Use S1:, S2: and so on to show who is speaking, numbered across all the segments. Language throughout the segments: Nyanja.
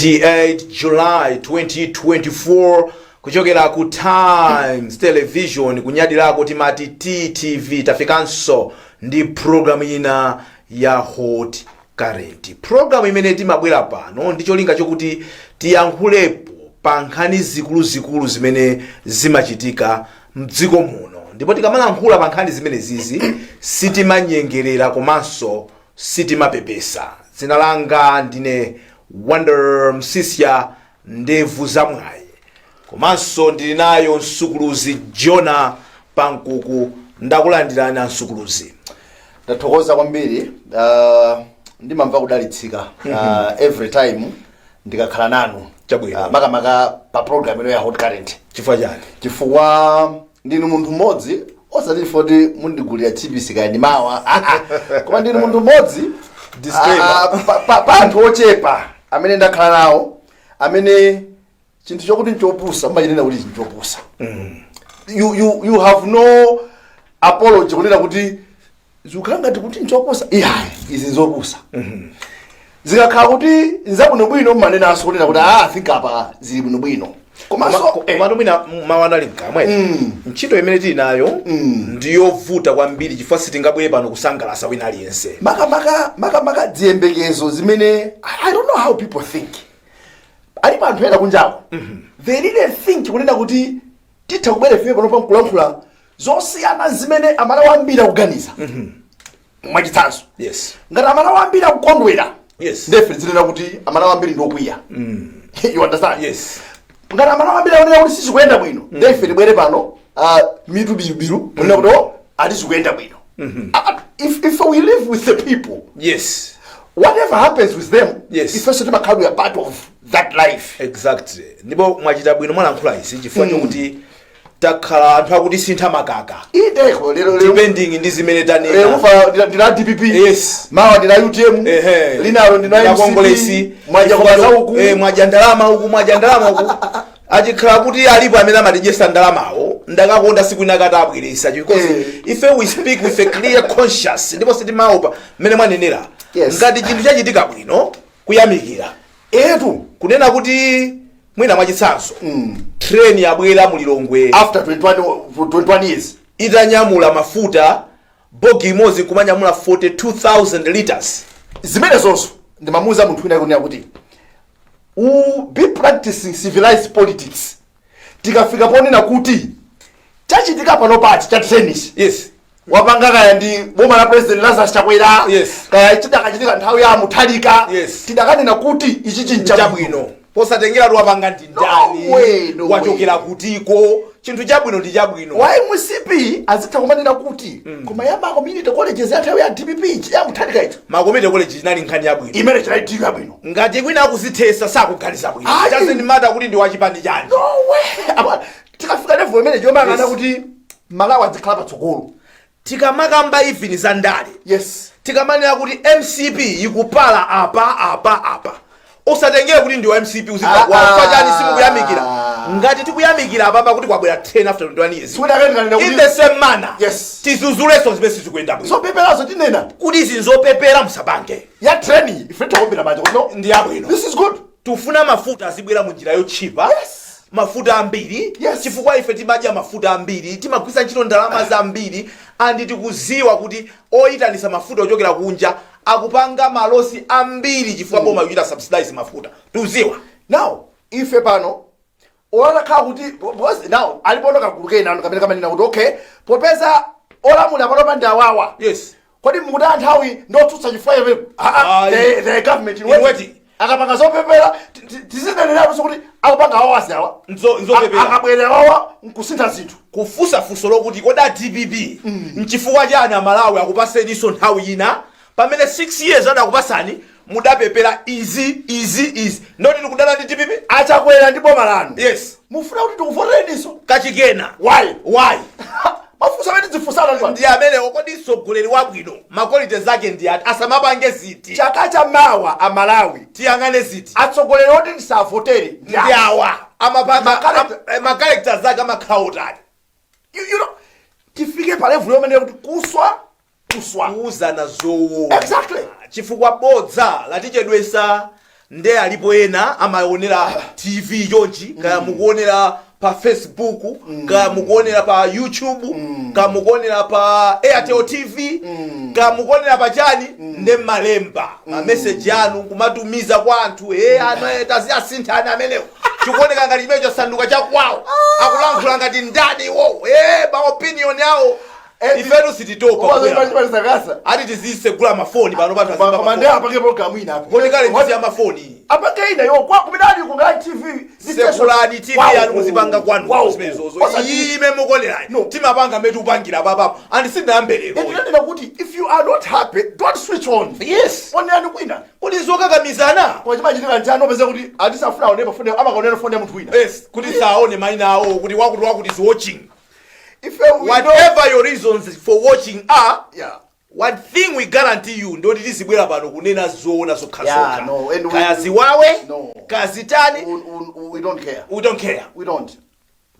S1: 28 July 2024, kuchokera ku Times Television, kunyadirako timati TTV. Tafikanso ndi programu ina ya Hot Current, programu imene timabwera pano ndi cholinga chokuti tiyankhulepo pa nkhani zikuluzikulu zimene zimachitika mdziko muno. Ndipo tikamalankhula pa nkhani zimenezizi, sitimanyengerera komanso sitimapepesa. Dzina langa ndine Wonder Msisya, ndevu zamwayi, komanso ndili nayo Msukuluzi Jona Pankuku. Ndakulandirani, Ansukuluzi.
S2: Ndathokoza kwambiri. Ndimamva kudalitsika every time ndikakhala nanu.
S1: Chabwino.
S2: Makamaka pa program ino ya Hot Current.
S1: Chifukwa chani?
S2: Chifukwa ndinu munthu mmodzi, osati foti mundigulira chipisi kaya ndi mawa, ah, ah. Koma ndinu munthu mmodzi
S1: Disclaimer.
S2: pa anthu ochepa amene ndakhala nawo amene chinthu chokuti nchopusa mumachinena kuti nchopusa. You have no apology kunena kuti zikukhala ngati kuti nchopusa. Iyayi, izi nzopusa. Zikakhala kuti nzabwinobwino, mmanenanso kunena kuti, "Ah, I think apa zili bwinobwino." Komanso
S1: Komatu mwina mawu anali mkamwe. Ntchito imene tili nayo ndiyovuta kwambiri, chifukwa sitingabwere pano kusangalasa wina aliyense.
S2: Makamaka ziyembekezo zimene I don't know how people think. Alipo anthu ena kunjako, they really think kunena kuti titha kubwera ife pano pankulankhula zosiyana zimene Amalawi ambiri akuganiza. Mwachitsanzo, ngati Amalawi ambiri akukondwera, ndefe zinena kuti Amalawi ambiri ndiokwiya, you understand?
S1: Yes.
S2: Ngati Amalawi ambiri akunena kuti sizikuyenda bwino, ndefe tibwere pano mitu birubiru kunena kuti, "Oh, atizikuyenda bwino." If we live with the people, whatever happens with them, ifenso timakhala we are part of that life.
S1: Exactly. Ndipo mwachita bwino mwalankhula izi, chifukwa chokuti takhala anthu akuti sintha makaka
S2: Indeko lero lero
S1: depending ndi zimene tanena.
S2: Lero mufa ndina DPP, mawa ndina UTM, linalo ndina
S1: Na
S2: MCP.
S1: Kongolesi.
S2: Mwadya koma uku.
S1: Mwadya ndalama uku, mwadya ndalama uku. Achikhala kuti alipo amene amatidyesa ndalamawo, ndakakonda siku ina kati abweresa, because ife we speak with a clear conscience, ndipo sitimaopa mmene mwanenera. Ngati chinthu chachitika bwino, kuyamikira, kunena kuti mwina mwachitsanzo, train yabwera mulilongwe
S2: after 21, 21 years,
S1: itanyamula mafuta, bogi imodzi kumanyamula 42,000 liters.
S2: Zimene zonso ndimamuuza munthu wina kunena kuti we be practicing civilized politics tikafika ponena kuti chachitika pano pachi cha train ichi, wapanga kaya ndi boma la President Lazarus Chakwera, kaya chidakachitika nthawi ya Mutharika, tidakanena kuti ichi chincha
S1: Chabwino, posatengera kuti wapanga ndi ndani,
S2: No way, no way.
S1: wachokera kutiko, chinthu chabwino ndi chabwino.
S2: Wa MCP azitha kumanena kuti koma ya ma community colleges ya nthawi ya DPP, ya Mutharika icho,
S1: Ma community college inali nkhani yabwino.
S2: Imene chinaitika yabwino.
S1: Ngati kwina akuzithesa, sakuganiza bwino.
S2: Ayi.
S1: Doesn't matter kuti ndi wachipani chanji.
S2: No way. Apa tikafika level imene chomakana kuti Malawi adzikhala patsogolo.
S1: Tikamakamba even za ndale, tikamanena kuti MCP ikupala apa, apa, apa, usatengere kuti ndi wa MCP.
S2: Ah, ah.
S1: Chani simukuyamikira? Ngati tikuyamikira apapa kuti kwabwera 10 after 21 years,
S2: Sikuti
S1: in the same manner, tizuzulenso zimene sizikuyenda bwino.
S2: Zopeperazo tinena.
S1: Kuti izi nzopepera, musapange.
S2: Ya train, ife takumbira manja kuti no,
S1: Ndi yabwino.
S2: this is good.
S1: Tufuna mafuta azibwera mu njira yotchipa, mafuta ambiri, chifukwa ife timadya mafuta ambiri, timagwisa ntchito ndalama zambiri, and tikuziwa kuti oyitanisa mafuta ochokera kunja akupanga ma loss ambiri, chifukwa boma kuchita subsidize mafuta, tikuziwa.
S2: Now ife pano olanakhala kuti, because now alipono kagulu kena ano kamene kamanena kuti, okay, popeza olamula panopa ndi awawa, kodi mukuti nthawi ndotsutsa chifukwa ife
S1: Ayi.
S2: the government in
S1: In
S2: waiting.
S1: waiting.
S2: Akapanga zopepera, tizineneratu kuti akupanga awawasi awa.
S1: Nzopepera.
S2: Akabwerera awawa nkusintha zinthu.
S1: Kufunsa funso lokuti, kodi a DPP, nchifukwa chani Amalawi akupaseninso nthawi ina pamene 6 years adakupasani mudapepera izi, izi, izi? Ndoti tikudana ndi DPP?
S2: Achakwera ndi boma lanu, mufuna kuti tikuvotereninso
S1: kachikena?
S2: Why?
S1: Why?
S2: Mafunso amene tidzifunsana ndi
S1: Ndi amenewo. Kodi mtsogoleri wabwino ma quality zake ndi ati? Asamapange ziti?
S2: Chaka cha mawa, Amalawi,
S1: Tiyang'ane ziti?
S2: Atsogoleri oti tisavotere
S1: ndi awa amapanga ma character zake amakhala otani?
S2: Tifike pa level yomene kuti kuswa kuswa.
S1: Kuuzana zoona.
S2: Exactly.
S1: Chifukwa bodza latichedwesa. Nde alipo ena amaonera TV chonchi, kaya mukuonera pa Facebook, kaya mukuonera pa YouTube, kaya mukuonera pa Airtel TV, kaya mukuonera pa chani, nde malemba mameseji anu kumatumiza kwa anthu e anu e, taziyasinthani amenewo, chikuoneka ngati chimene chasanduka chakwawo, akulankhula ngati ndani iwowo e ma opinion awo. Ifetu sititopa kubwera.
S2: Sakasa.
S1: Ati tizisegula mafoni pano panthu azimba
S2: Koma ndi
S1: mafoni.
S2: apange program ina apo.
S1: Kodi kale ndizi mafoni?
S2: Apange ina yo kwa kumene ali kunga TV.
S1: Sekulani TV yanu, muzipanga kwanu zimenezozo. Ime mukonerani.
S2: No.
S1: Timapanga mmene tikupangira papapo and sindinayambe lero.
S2: Ndinanena kuti if you are not happy, don't switch on. Onerani kwina.
S1: Kodi zokakamizana?
S2: Koma chimachitika njani? Opeza kuti atisafuna aone pafone, amakaonera fone ya munthu wina.
S1: Yes, kuti saone maina awo kuti wakuti wakuti is watching.
S2: If we know,
S1: Whatever your reasons for watching are, one thing we guarantee you, ndoti tizibwera pano kunena zoona zokhazokha.
S2: Yeah, no, and
S1: Kaya ziwawe,
S2: No.
S1: kaya zitani,
S2: we don't care.
S1: We don't care.
S2: We don't.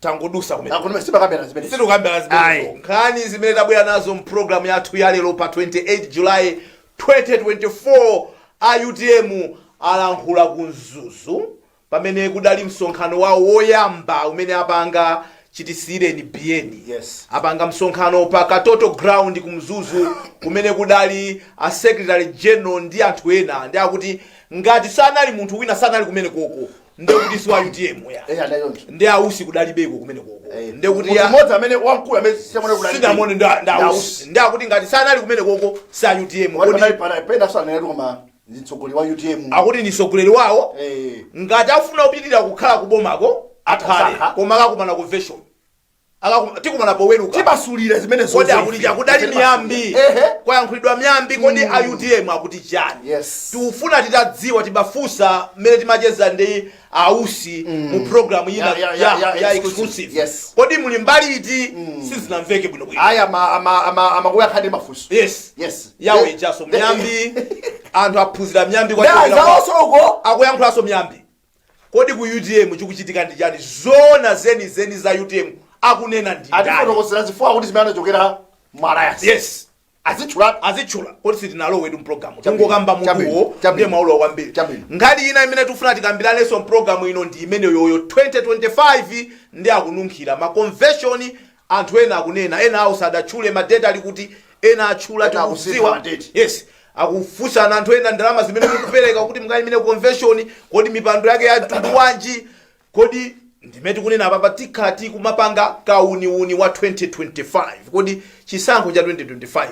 S1: Tangodusa kumene.
S2: Akuna simakambera zimene.
S1: Sitikukambira zimenezo. Nkhani zimene tabwera nazo mpulogalamu yathu ya lero pa 28 July 2024: a UTM alankhula ku Mzuzu pamene kudali msonkhano wawo woyamba umene apanga chitisireni biyeni. Apanga msonkhano pa Katoto Ground ku Mzuzu kumene kudali a secretary general ndi anthu ena, ndi akuti ngati sanali munthu wina sanali kumene koko, ndekuti si wa UTM ya.
S2: Eh, andayonso.
S1: Ndi ausi kudalibeko kumene koko, ndekuti
S2: Munthu mmodzi amene wamkulu amene siamone kudali.
S1: Sinamone nda ausi, ndi akuti ngati sanali kumene koko sa UTM.
S2: Wali
S1: Kodi
S2: panali pana pena sanali, koma ndi mtsogoleri wa UTM.
S1: Akuti ndi mtsogoleri wawo. Ngati afuna kupitirira kukhala kubomako, akhale.
S2: Atasankha.
S1: Koma akakumana convention, tikumana poweruka.
S2: Timasulira zimene.
S1: Kodi akuti chakudali miyambi, kwayankhulidwa miyambi, kodi a UTM akuti chani? Tikufuna titadziwa. Tibafunsa mmene timacheza ndi ausi mu program ina ya
S2: exclusive.
S1: Exclusive. Kodi muli mbali iti? Sizinamveke bwinobwino.
S2: Aya ama amakuyakhani mafunso.
S1: Yawo ijaso miyambi, anthu aphunzira miyambi kwa chokera
S2: Zawonso uko.
S1: Akuyankhulanso miyambi. Kodi ku UTM chikuchitika ndi chani? Zona zeni zeni za UTM akunena ndi ndani?
S2: Atifotokozera zifukwa kuti zimene anachokera mu alliance. Azitchula.
S1: Azitchula. Kodi sitinalowetu mpulogalamu?
S2: Chabwino.
S1: Tungokamba mutuwo.
S2: Chabwino.
S1: Ndiye maulowa kwambiri.
S2: Chabwino.
S1: Nkhani ina imene tikufuna tikambiranenso mpulogalamu ino ndi imene yoyo 2025, ndi akununkhira ma convention. Anthu ena akunena, ena awo sadatchule ma date ali kuti, ena atchula.
S2: Ena akusintha
S1: Tikudziwa.
S2: ma date.
S1: Yes, akufunsana anthu ena ndalama zimene mukupereka kuti mukayimire convention, kodi mipando yake ya mtundu wanji? Kodi ndimene tikunena apapa, tikhala tikumapanga kauniuni wa 2025. Kodi chisankho cha 2025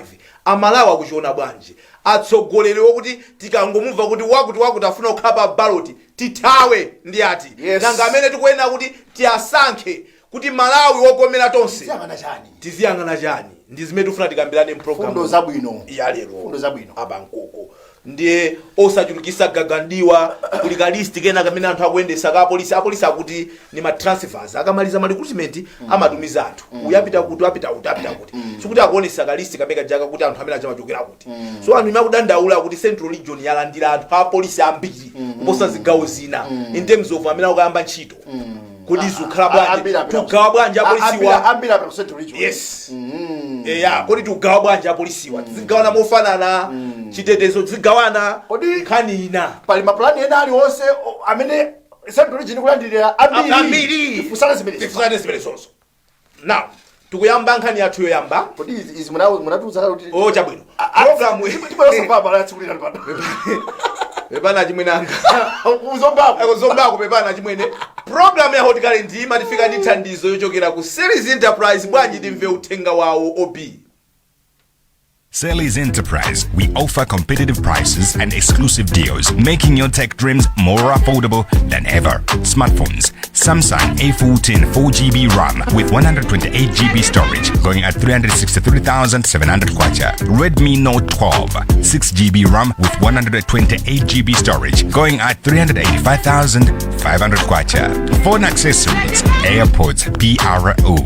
S1: Amalawi akuchiona bwanji? Atsogoleri wokuti tikangomumva kuti wakuti wakuti afuna kukhala pa ballot tithawe ndi ati? Nanga amene tikuyenera kuti tiasankhe kuti Malawi wokomera tonse,
S2: Tiziyang'ana chani?
S1: tiziyang'ana chani? Ndi zimene tikufuna tikambirane mpulogalamu
S2: Fundo zabwino.
S1: ya lero.
S2: Fundo zabwino.
S1: Abankoko ndiye osachulukisa gagandiwa. Kuli ka list kena kamene anthu akuyendesa ka apolisi. Apolisi akuti ni ma transfers, akamaliza ma recruitment amatumiza anthu, uyu apita kuti, apita kuti, apita kuti. Sikuti akuonesa ka list kamene kajaka kuti anthu amene achamachokera kuti. So anthu imakudandaula kuti Central Region yalandira anthu a apolisi ambiri kuposa zigawo zina in terms of amene akuyamba ntchito. Kodi zikukhala bwanji? Tugawa bwanji apolisiwa?
S2: Ambiri apita ku Central Region.
S1: Yes. Eya, kodi tikugawa bwanji apolisiwa? Tizigawana mofanana? Chitetezo tizigawana? Nkhani ina,
S2: Pali mapulani ena aliwonse amene Central Region kulandirira ambiri?
S1: Ambiri.
S2: Tifunsane zimenezi.
S1: Tifunsane zimenezonso. Now tikuyamba nkhani yathu yoyamba.
S2: Kodi izi munatiuza kale kuti
S1: O, chabwino, program
S2: tibwera pala tsiku lina pano.
S1: Pepana chimwenanga.
S2: Uzombako.
S1: Akuzombako, pepana chimwene. Program ya Hot Current imatifika ndi thandizo yochokera ku Series Enterprise. Bwanji timve uthenga wawo ob?
S3: Sally's Enterprise. We offer competitive prices and exclusive deals, making your tech dreams more affordable than ever. Smartphones: Samsung A14 4GB RAM with 128GB storage going at 363,700 kwacha. Redmi Note 12 6GB RAM with 128GB storage going at 385,500 kwacha. Phone accessories: AirPods PRO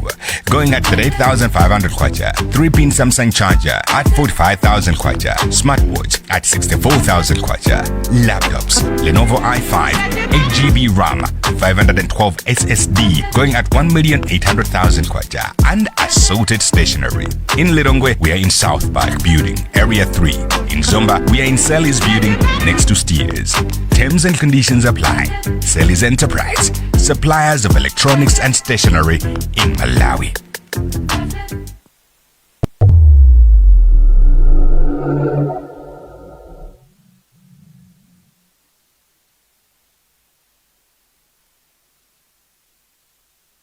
S3: going at 38,500 kwacha. 3-pin Samsung charger at 45,000 kwacha. Smartwatch at 64,000 kwacha. Laptops, Lenovo i5, 8 GB RAM, 512 SSD going at 1,800,000 kwacha, and assorted stationery. In Lilongwe, we are in South Park Building, Area 3. In Zomba, we are in Sally's Building next to Steers. Terms and conditions apply. Sally's Enterprise, suppliers of electronics and stationery in Malawi.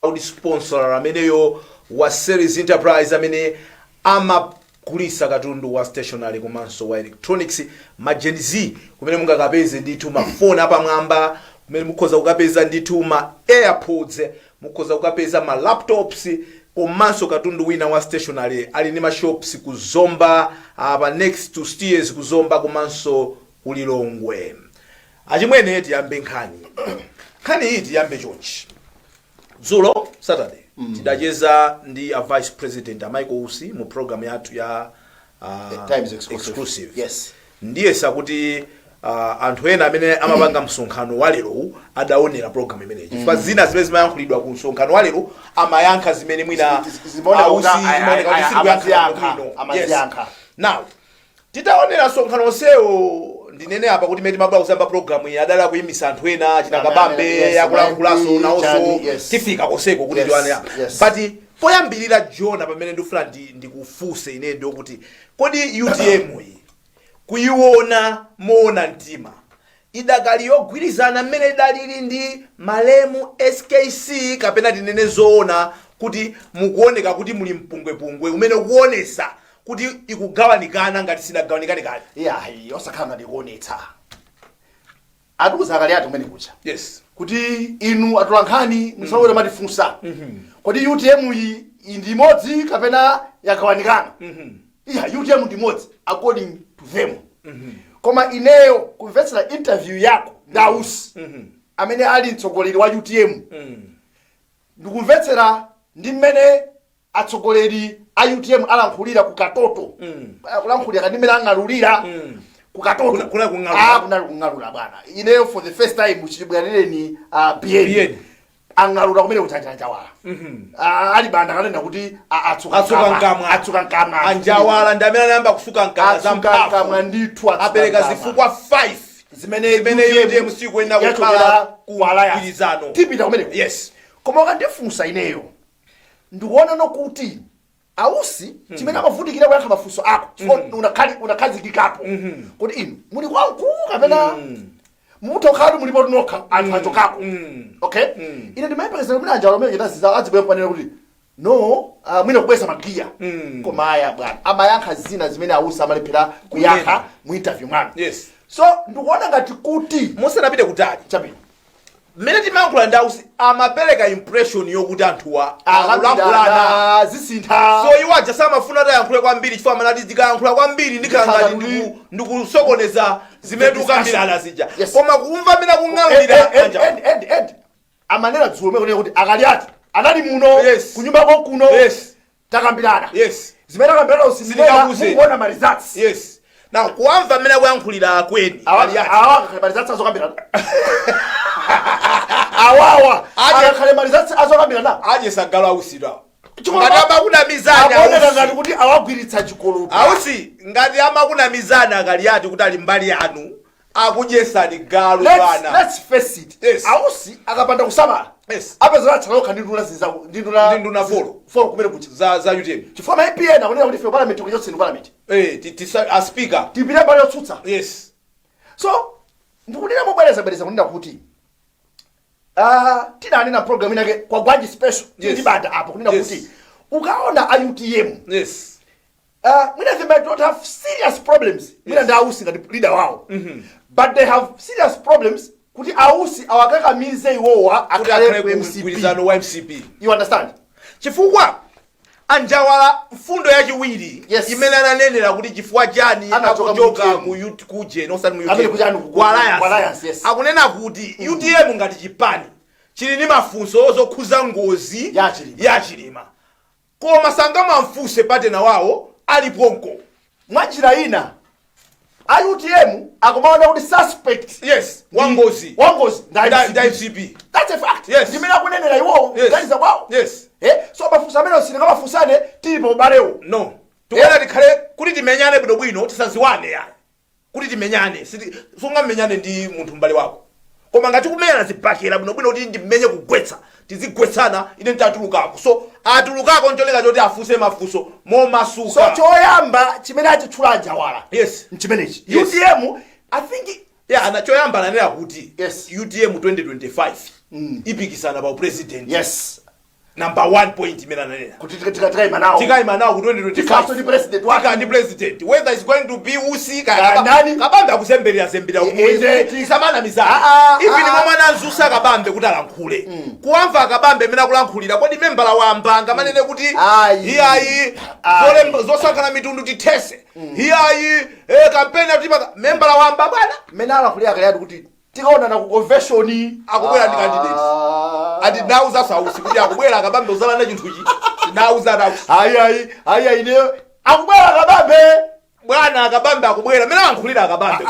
S1: Proud sponsor ameneyo wa Series Enterprise, amene amagulisa katundu wa stationery komanso wa electronics, ma Gen Z, kumene mungakapeze ndithu mafoni apamwamba, kumene mukhoza kukapeza ndithu ma AirPods, mukhoza kukapeza ma laptops komanso katundu wina wa stationery. Ali ndi ma shops ku Zomba, apa next to Steers ku Zomba, komanso ku Lilongwe. Achimwene, tiyambe nkhani. Nkhani iyi tiyambe chonchi: dzulo Saturday tidacheza ndi a Vice President a Michael Usi mu program yathu ya
S2: Times Exclusive.
S1: Exclusive.
S2: Yes.
S1: Ndiye sakuti anthu ena amene amapanga msonkhano wa lero adaonera program imeneyi, chifukwa zina zimene zimayankhulidwa ku msonkhano wa lero amayankha zimene mwina
S2: Zimaoneka kuti
S1: Ausi zimaoneka kuti sikuyankha
S2: amaziyankha,
S1: bwino.
S2: amaziyankha.
S1: Yes. Now titaonera msonkhano onsewo, ndinene apa kuti mene timabwera kuzamba program iyi adali akuyimisa anthu ena, chinakabambe akulankhulanso
S2: MP,
S1: nawonso.
S2: Chani, yes.
S1: Tifika koseko kuti tiwane apa. But poyambirira, Jona, pamene ndikufuna ndikufunse ine ndiokuti kodi UTM iyi, kuyiona moona mtima, idakali yogwirizana mmene idalili ndi malemu SKC, kapena tinene zoona kuti mukuoneka kuti muli mpungwepungwe umene ukuonesa kuti ikugawanikana, ngati sinagawanikane kale?
S2: Iyayi, osakhala ngati kuonetsa. Atiuza akali ati kumene kucha kuti inu atolankhani musawere matifunsa, kodi UTM iyi ndi imodzi kapena yagawanikana? Iya, UTM ndi imodzi according to them. Koma ineyo kumvetsera interview yako ndi Ausi amene ali mtsogoleri wa UTM, ndikumvetsera ndi mmene atsogoleri a UTM alankhulira ku Katoto, kulankhulira kandi mmene ang'alulira ku Katoto.
S1: Kuna kung'alula.
S2: Ah, kunali kung'alula bwana. Ineyo for the first time chibwerereni BN
S1: BN.
S2: ang'alula kumene kuchanjanjawala. Ah, ali banda kanena kuti atsuka
S1: Atsuka
S2: mkamwa.
S1: mkamwa.
S2: Atsuka mkamwa.
S1: Anjawala ndi amene anayamba kusuka mkamwa za
S2: Atsuka mkamwa
S1: mphamvu.
S2: ndithu, atsuka
S1: Apereka
S2: mkamwa.
S1: zifukwa 5
S2: zimene
S1: zimene UTM sikuyenera kukhala
S2: yachokera
S1: ku
S2: ku alliance.
S1: mgwirizano.
S2: Tipita kumeneko. Koma ukandifunsa ineyo, ndikuona nokuti Ausi chimene amavutikira kuyankha mafunso ako, chifukwa unakhazikikapo kuti inu muli kwanku kapena mutokhala mulipo nokha, anthu achokako. Okay, ine ndimayembekezera kuti anjalo amene chitaziza adzibwera panena kuti no, mwina kubweza magiya. Koma aya bwana, amayankha zina zimene Ausi amalephera kuyankha mu interview mwanu. So ndikuona ngati kuti
S1: Musanapite kutali,
S2: chabwino,
S1: mmene timayankhula ndi Ausi amapereka impression yokuti anthuwa akulankhulana,
S2: akambirana, zisintha.
S1: So iwo aja samafuna atayankhule kwambiri, chifukwa amanati tikayankhula kwambiri ndikhala ngati
S2: Ndikhala
S1: ndikusokoneza zimene tikukambirana zija. Koma kumva mmene akung'alulira
S2: And and amanena dzulo mwe kuti akali ati anali muno kunyumbako kuno, takambirana zimene takambirana,
S1: Sindikakuze.
S2: mukuona ma results.
S1: Yes, now kuwamva mmene akuyankhulira akweni ali ati
S2: Awa akakhale ma results azokambirana, awawa akakhale ma results azokambirana.
S1: Aje sagalo ausidwa
S2: Chikolo
S1: ngati amakunamizani
S2: akuoneka
S1: Ausi.
S2: ngati kuti awagwiritsa chikolopa.
S1: Ausi, ngati amakunamizani akali ati kuti ali mbali yanu, akudyesani galu bwana.
S2: Let's face it, Ausi akapanda kusamala apeza atsala okha ndi nduna zinzawo, ndi nduna
S1: Ndi nduna four.
S2: four kumene kucha
S1: za UTM.
S2: Chifukwa ma MP ena akunena kuti ife parliament kuchotsa parliament,
S1: a speaker
S2: tipite mbali yotsutsa. So ndikunena mobwereza bwereza kunena kuti tinanena program inake kwa Gwanji Special tili banda apo kunena kuti ukaona a UTM, mwina they might not have serious problems mwina ndi Ausi ngati leader wawo, but they have serious problems kuti Ausi awakakamize iwowa
S1: kuti
S2: akhale
S1: akhale
S2: ku
S1: ku
S2: MCP.
S1: mgwirizano wa MCP.
S2: You understand?
S1: Chifukwa anjawala mfundo yachiwiri imene ananenera kuti chifukwa chani
S2: anachoka mu
S1: akuchoka
S2: UTM.
S1: mu kuje osati mu
S2: Amene
S1: UTM,
S2: kuja anu
S1: ku
S2: ku
S1: Alliance.
S2: Alliance, yes.
S1: Akunena kuti UTM ngati chipani chili ndi mafunso zokhuza ngozi
S2: Ya Chilima.
S1: ya Chilima, koma sangamamfunse partner wawo aliponko.
S2: Mwanjira ina, a UTM akumaona kuti suspect
S1: Yes, wangozi.
S2: Wangozi.
S1: Nda MCP.
S2: That's a fact. Ndimene akunenera iwowo, kuganiza kwawo. So mafunso amene sindingamafunsane tili pa ubalewo.
S1: No, tikuona tikhale kuti timenyane bwinobwino, tisaziwane yani kuti timenyane. Sungamenyane ndi munthu mbale wako, koma ngati kumenyana zibakera bwinobwino kuti ndimenye kugwetsa, tizigwetsana. Ine nditatulukako, so atulukako ncholinga choti afunse mafunso
S2: So
S1: momasuka.
S2: Choyamba chimene achitchula Njawala nchimenechi. UTM, I think.
S1: Yeah, ana choyamba ananena kuti UTM 2025 ipikisana pa president. Number one point imene ananena
S2: kuti tikayima nawo.
S1: Tikayima nawo ku 2025.
S2: Tikhaso ndi president wake.
S1: Tika ndi president, whether it's going to be Usi
S2: Ndani?
S1: Kabambe akuzemberera zemberera. Isamana mizana. Even momwe ananzusa Kabambe kuti alankhule, kuwamva Akabambe imene akulankhulira, kodi membala wamba angamanene kuti
S2: Ayi.
S1: iyayi,
S2: Ayi.
S1: zosankhana mitundu tithese, iyayi, kampeni ati membala wamba bwana?
S2: Mmene alankhulira kale kuti tikaonana ku convention.
S1: Akubwera ndi candidate. Ati nauza sausi kuti akubwera Akabambe uzalanda chinthuchi, nauza nausi.
S2: Ayi, ayi, ayi, ayi, ineyo akubwera Akabambe.
S1: Bwana Akabambe akubwera, mene alankhulira Akabambe,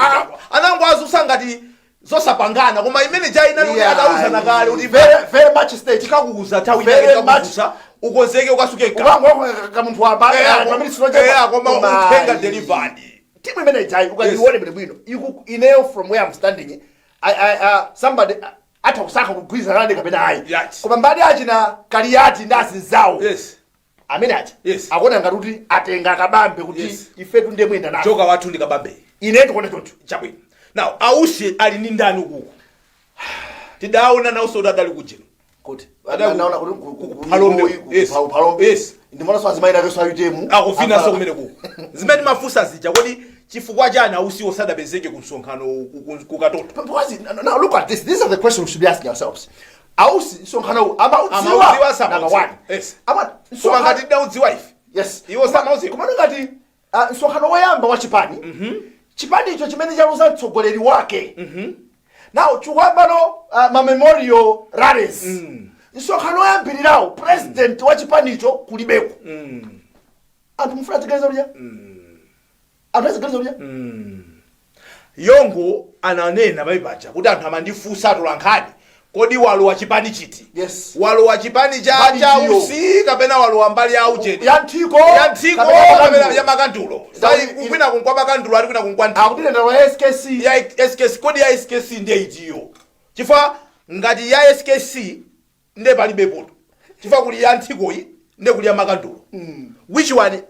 S1: anango azusa ngati zosapangana, koma imene jaina kuti adauzana kale kuti
S2: Very, very much state.
S1: Tikakuuza nthawi
S2: Very
S1: inake,
S2: much.
S1: tikakuuza ukonzeke ukasuke.
S2: Kamunthu wamba pamene sinochepa.
S1: Koma uthenga delivered.
S2: Timu imene ijayi, ukayione bwino bwino, ineyo from where I'm standing, somebody atha kusankha kugwirizana nane kapena ayi. Koma mbali achina Kaliyati ndi azinzawo amene aja akuona ngati kuti atenga Akabambe kuti ifetu ndiye muyenda nawo.
S1: Joka wathu ndi Kabambe.
S2: Ine ndikuona choncho.
S1: Chabwino, now Ausi ali ndi ndani ukuku? Tidaona nawonso kuti adali kujeno.
S2: Kuti
S1: Naona
S2: kuti
S1: Phalombe. Yes.
S2: Phalombe. Ndimonanso azimayi nakenso a UTM.
S1: Akuvinanso kumene kuku zimene mafunsa zija, kodi chifukwa chani Ausiwo sadapezeke ku msonkhano ku Katoto?
S2: Because now look at this. These are the questions we should be asking ourselves. Ausi msonkhano uwu amaudziwa?
S1: Amaudziwa, samaudziwa?
S2: Number one.
S1: Koma ngati tidaudziwa ife, iwo samaudziwa.
S2: Komano ngati msonkhano woyamba wa chipani, chipani icho chimene chaluza mtsogoleri wake, now chikuyambano ma memorial rallies, msonkhano woyambirirawo president wa chipanicho kulibeko, anthu mufuna aziganiza kulya, anthu aziganiza kulya.
S1: Yongo ananena pali paja kuti anthu amandifunsa atolankhani, kodi walowa chipani chiti? Walowa chipani cha
S2: Mbali
S1: cha
S2: ndiyo.
S1: Usi kapena walowa mbali ya ujeni?
S2: Ya nthiko.
S1: Ya nthiko
S2: kapena
S1: kapena
S2: makandulo.
S1: ya makandulo. Sai kwina kunkwa makandulo, ali kwina kunkwa nthiko.
S2: Akuti ndalo ya SKC.
S1: Ya SKC, kodi ya SKC ndiye itiyo? Chifukwa ngati ya SKC ndiye palibe poto, chifukwa kuli ya nthikoyi, ndiye kuli ya makandulo. Which one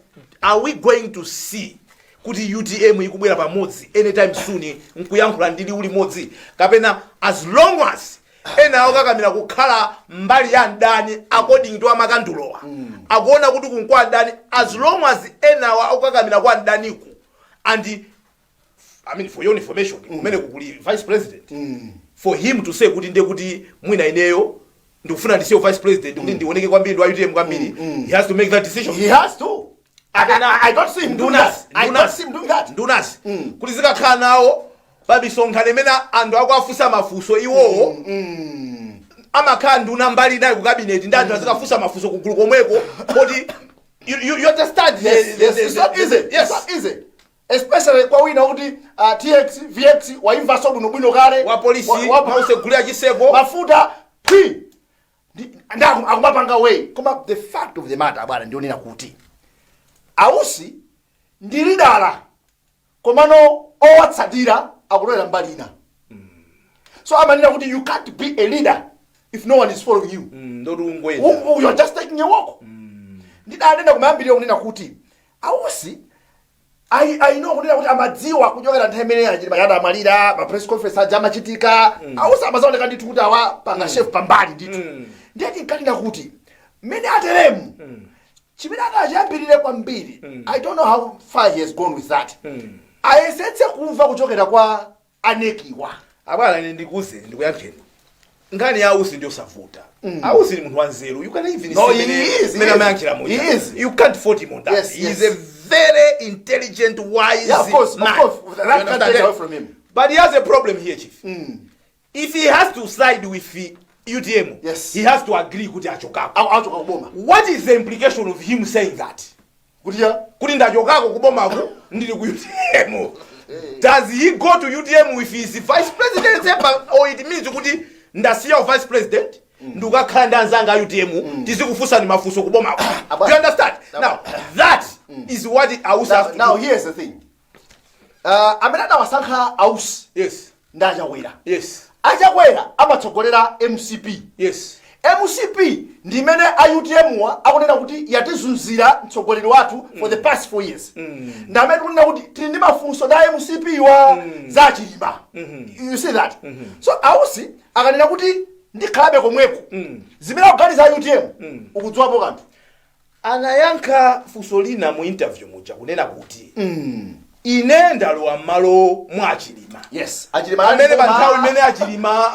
S1: are we going to see kuti UTM ikubwera pamodzi anytime soon nkuyankhula ndi liwu limodzi, kapena as long as ena akakamira kukhala mbali ya mdani according to amakandulowa, akuona kuti kunkwa mdani, as long as enawa akukakamira kwa mdaniku? And I mean, for your information, kumene kukuli vice president, for him to say kuti ndiye kuti mwina ineyo ndikufuna ndisiye vice president kuti ndioneke kwambiri ndi wa UTM kwambiri, he has to make that decision.
S2: He has to. I don't see him doing that. I don't see him doing that.
S1: Ndunazi kuti zikakhala nawo pa misonkhano imene anthu akuafunsa mafunso, iwowo amakhala nduna mbali inayi ku cabinet, ndi anthu azikafunsa mafunso kugulu komweko kodi you understand?
S2: Yes, yes, it's not easy. It's not easy. Especially kwa wina kuti TX, VX waimvaso bwinobwino kale.
S1: Wa polisi ausegulira chiseko.
S2: Mafuta pwi. Ndi akumapanga way. Koma the fact of the matter, bwana, ndionera kuti Ausi ndi leader, komano owatsatira akulowera mbali ina. So amanena kuti you can't be a leader if no one is following you.
S1: Ndoti ungoyenda.
S2: You're just taking a walk. Ndidanena kumayambiriro kunena kuti Ausi, I know kunena kuti amadziwa kuchokera nthawi imene achiti mayada amalira, ma press conference aja amachitika, Ausi amazaoneka ndithu kuti awa panga chef pambali ndithu. Ndiye tinkanena kuti mmene ateremu, chimene akachiyambirire kwambiri, I don't know how far he has gone with that, ayesetse kumva kuchokera kwa a NEC wa.
S1: Abwana, ine ndikuze ndikuyankheni, nkhani ya Ausi ndiyosavuta. Ausi ni munthu wanzeru. You can even
S2: No,
S1: see
S2: he is, he
S1: mene
S2: is.
S1: amayankhira muja.
S2: He is.
S1: You can't fault him on that.
S2: Yes,
S1: He
S2: yes.
S1: is a very intelligent, wise
S2: Yeah, of course, of
S1: man.
S2: course. That
S1: You
S2: can't
S1: understand?
S2: take away from him.
S1: But he has a problem here, chief. If he has to side with the UTM, he has to agree kuti achokako.
S2: Achoka kuboma.
S1: What is the implication of him saying that?
S2: Kuti ya?
S1: Kuti ndachokako kubomaku, ndili ku UTM. Does he go to UTM with his vice presidency, or it means kuti ndasiya vice president, ndikukakhala ndi anzanga a UTM, tizikufunsani mafunso kubomako? Do you understand? Now that is what a Usi
S2: Now,
S1: have to
S2: now
S1: do.
S2: Here's the thing. Amene adawasankha a Usi ndi Achakwera. Achakwera amatsogolera MCP. MCP ndi imene a UTM wa akunena kuti yatizunzira mtsogoleri wathu for the past 4 years. Ndi amene tikunena kuti tili ndi mafunso da MCP wa za Chilima. You see that? So a Usi akanena kuti ndikhalabe komweko, zimene akuganiza a UTM, ukudziwapo kanthu?
S1: Anayankha funso lina mu interview muja kunena kuti ine ndalowa m'malo mwa Achilima.
S2: Yes, Achilima.
S1: Amene pa nthawi imene Achilima